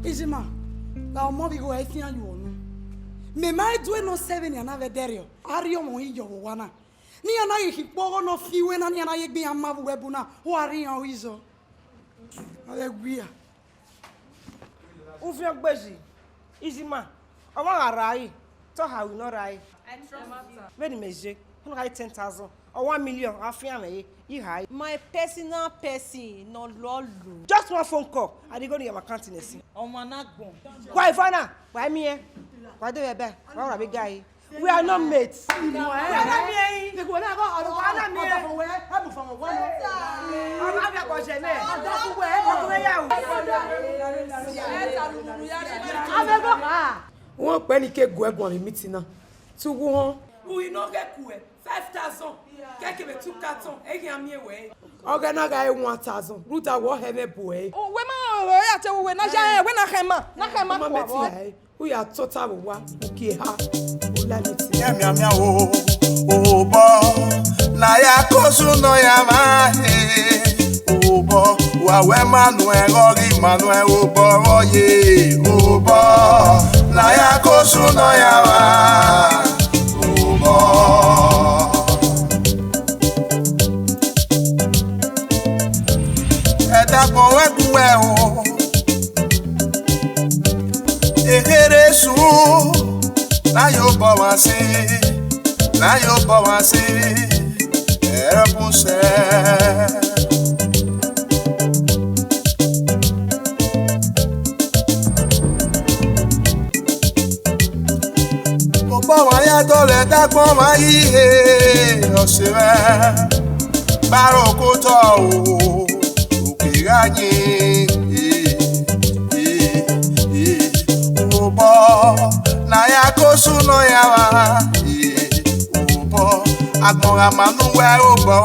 Ijima, la ọmọ vbe igho ẹ i fian yu ọnu. Mẹ ma i du eno sẹ vbene a na vbe ẹdẹrriọ, a rhie ọmọ hin yọ vbe owa na. Ne iran na ghi khin ikpogho ne ọ fi iwe na, ne iran na ye egbe iran ma vbe uwu ẹbu na, u gha rhie iran ru izọ. A vbe gu iran. Ufiangbeyi, Ijima, ọmwa gha rra ẹre, te ọ ha ru ne ọ rra ẹre. Vbene imẹ ye, ọ na gha re ten thousand, ọ one million, a fian mwẹ ẹre, I ha ẹre. My personal person ne ọ lọlọ. Just one phone call, a rhie igho ni ya mwẹ account nẹ sin. Ọmwa na gbọn. Wa eva na, wa miẹn, wa de vbe ẹbẹ, wa ra vbe ga ẹre. We are not mates. Wa na miẹn ẹre. Wa na miẹn ẹre. Ọmwa vbe akpọ jẹ nẹ. Ọdọ fun wẹ, ọdọ fun wẹ ya ru. Avbe ẹghọ kha. Wọn kpẹ ni ke gu ẹguan vbe meeting na. Te uwu họn. Uhi ne ọ ghẹ kuẹ five thousand, kẹkẹ vbe two carton, ẹ ghi a miẹn wẹ. Ọ ghẹ na gha re one thousand, rhunmwuda wẹ ọ hẹ mwẹ bu ẹre. Wẹ ma rẹn ọre ya te uwu wẹ na ya rẹn, wẹ na khẹ ma, na khẹ ma. Ọ ma kua mẹ vbọ. Ti rae, u ya tota vbe owa, u kie ha, u la meeting. Ẹmianmian o, obọ, ne a ya ke osu ne ọ ya mwa he. Obọ, wa wẹ ma nuẹn, ọ ghi ma nuẹn, obọ vbe ọ ye. Obọ, ne a ya ke osu ne ọ ya mwa. Obọ. Ẹdagbọn wẹ gu wẹ o. Ekherhe esu, na ye obọ mwa si, na ye obọ mwa si, ẹrọkpusẹ. Obọ mwa ya dọlọ ẹdagbọn mwa yi he, ọse mwẹ, ba ro kotọ o, oke gha yin, eh, eh, eh, obọ, ne a ya ke osu ne ọ ya mwa, eh, obọ, agbọn gha ma ne uwẹ obọ.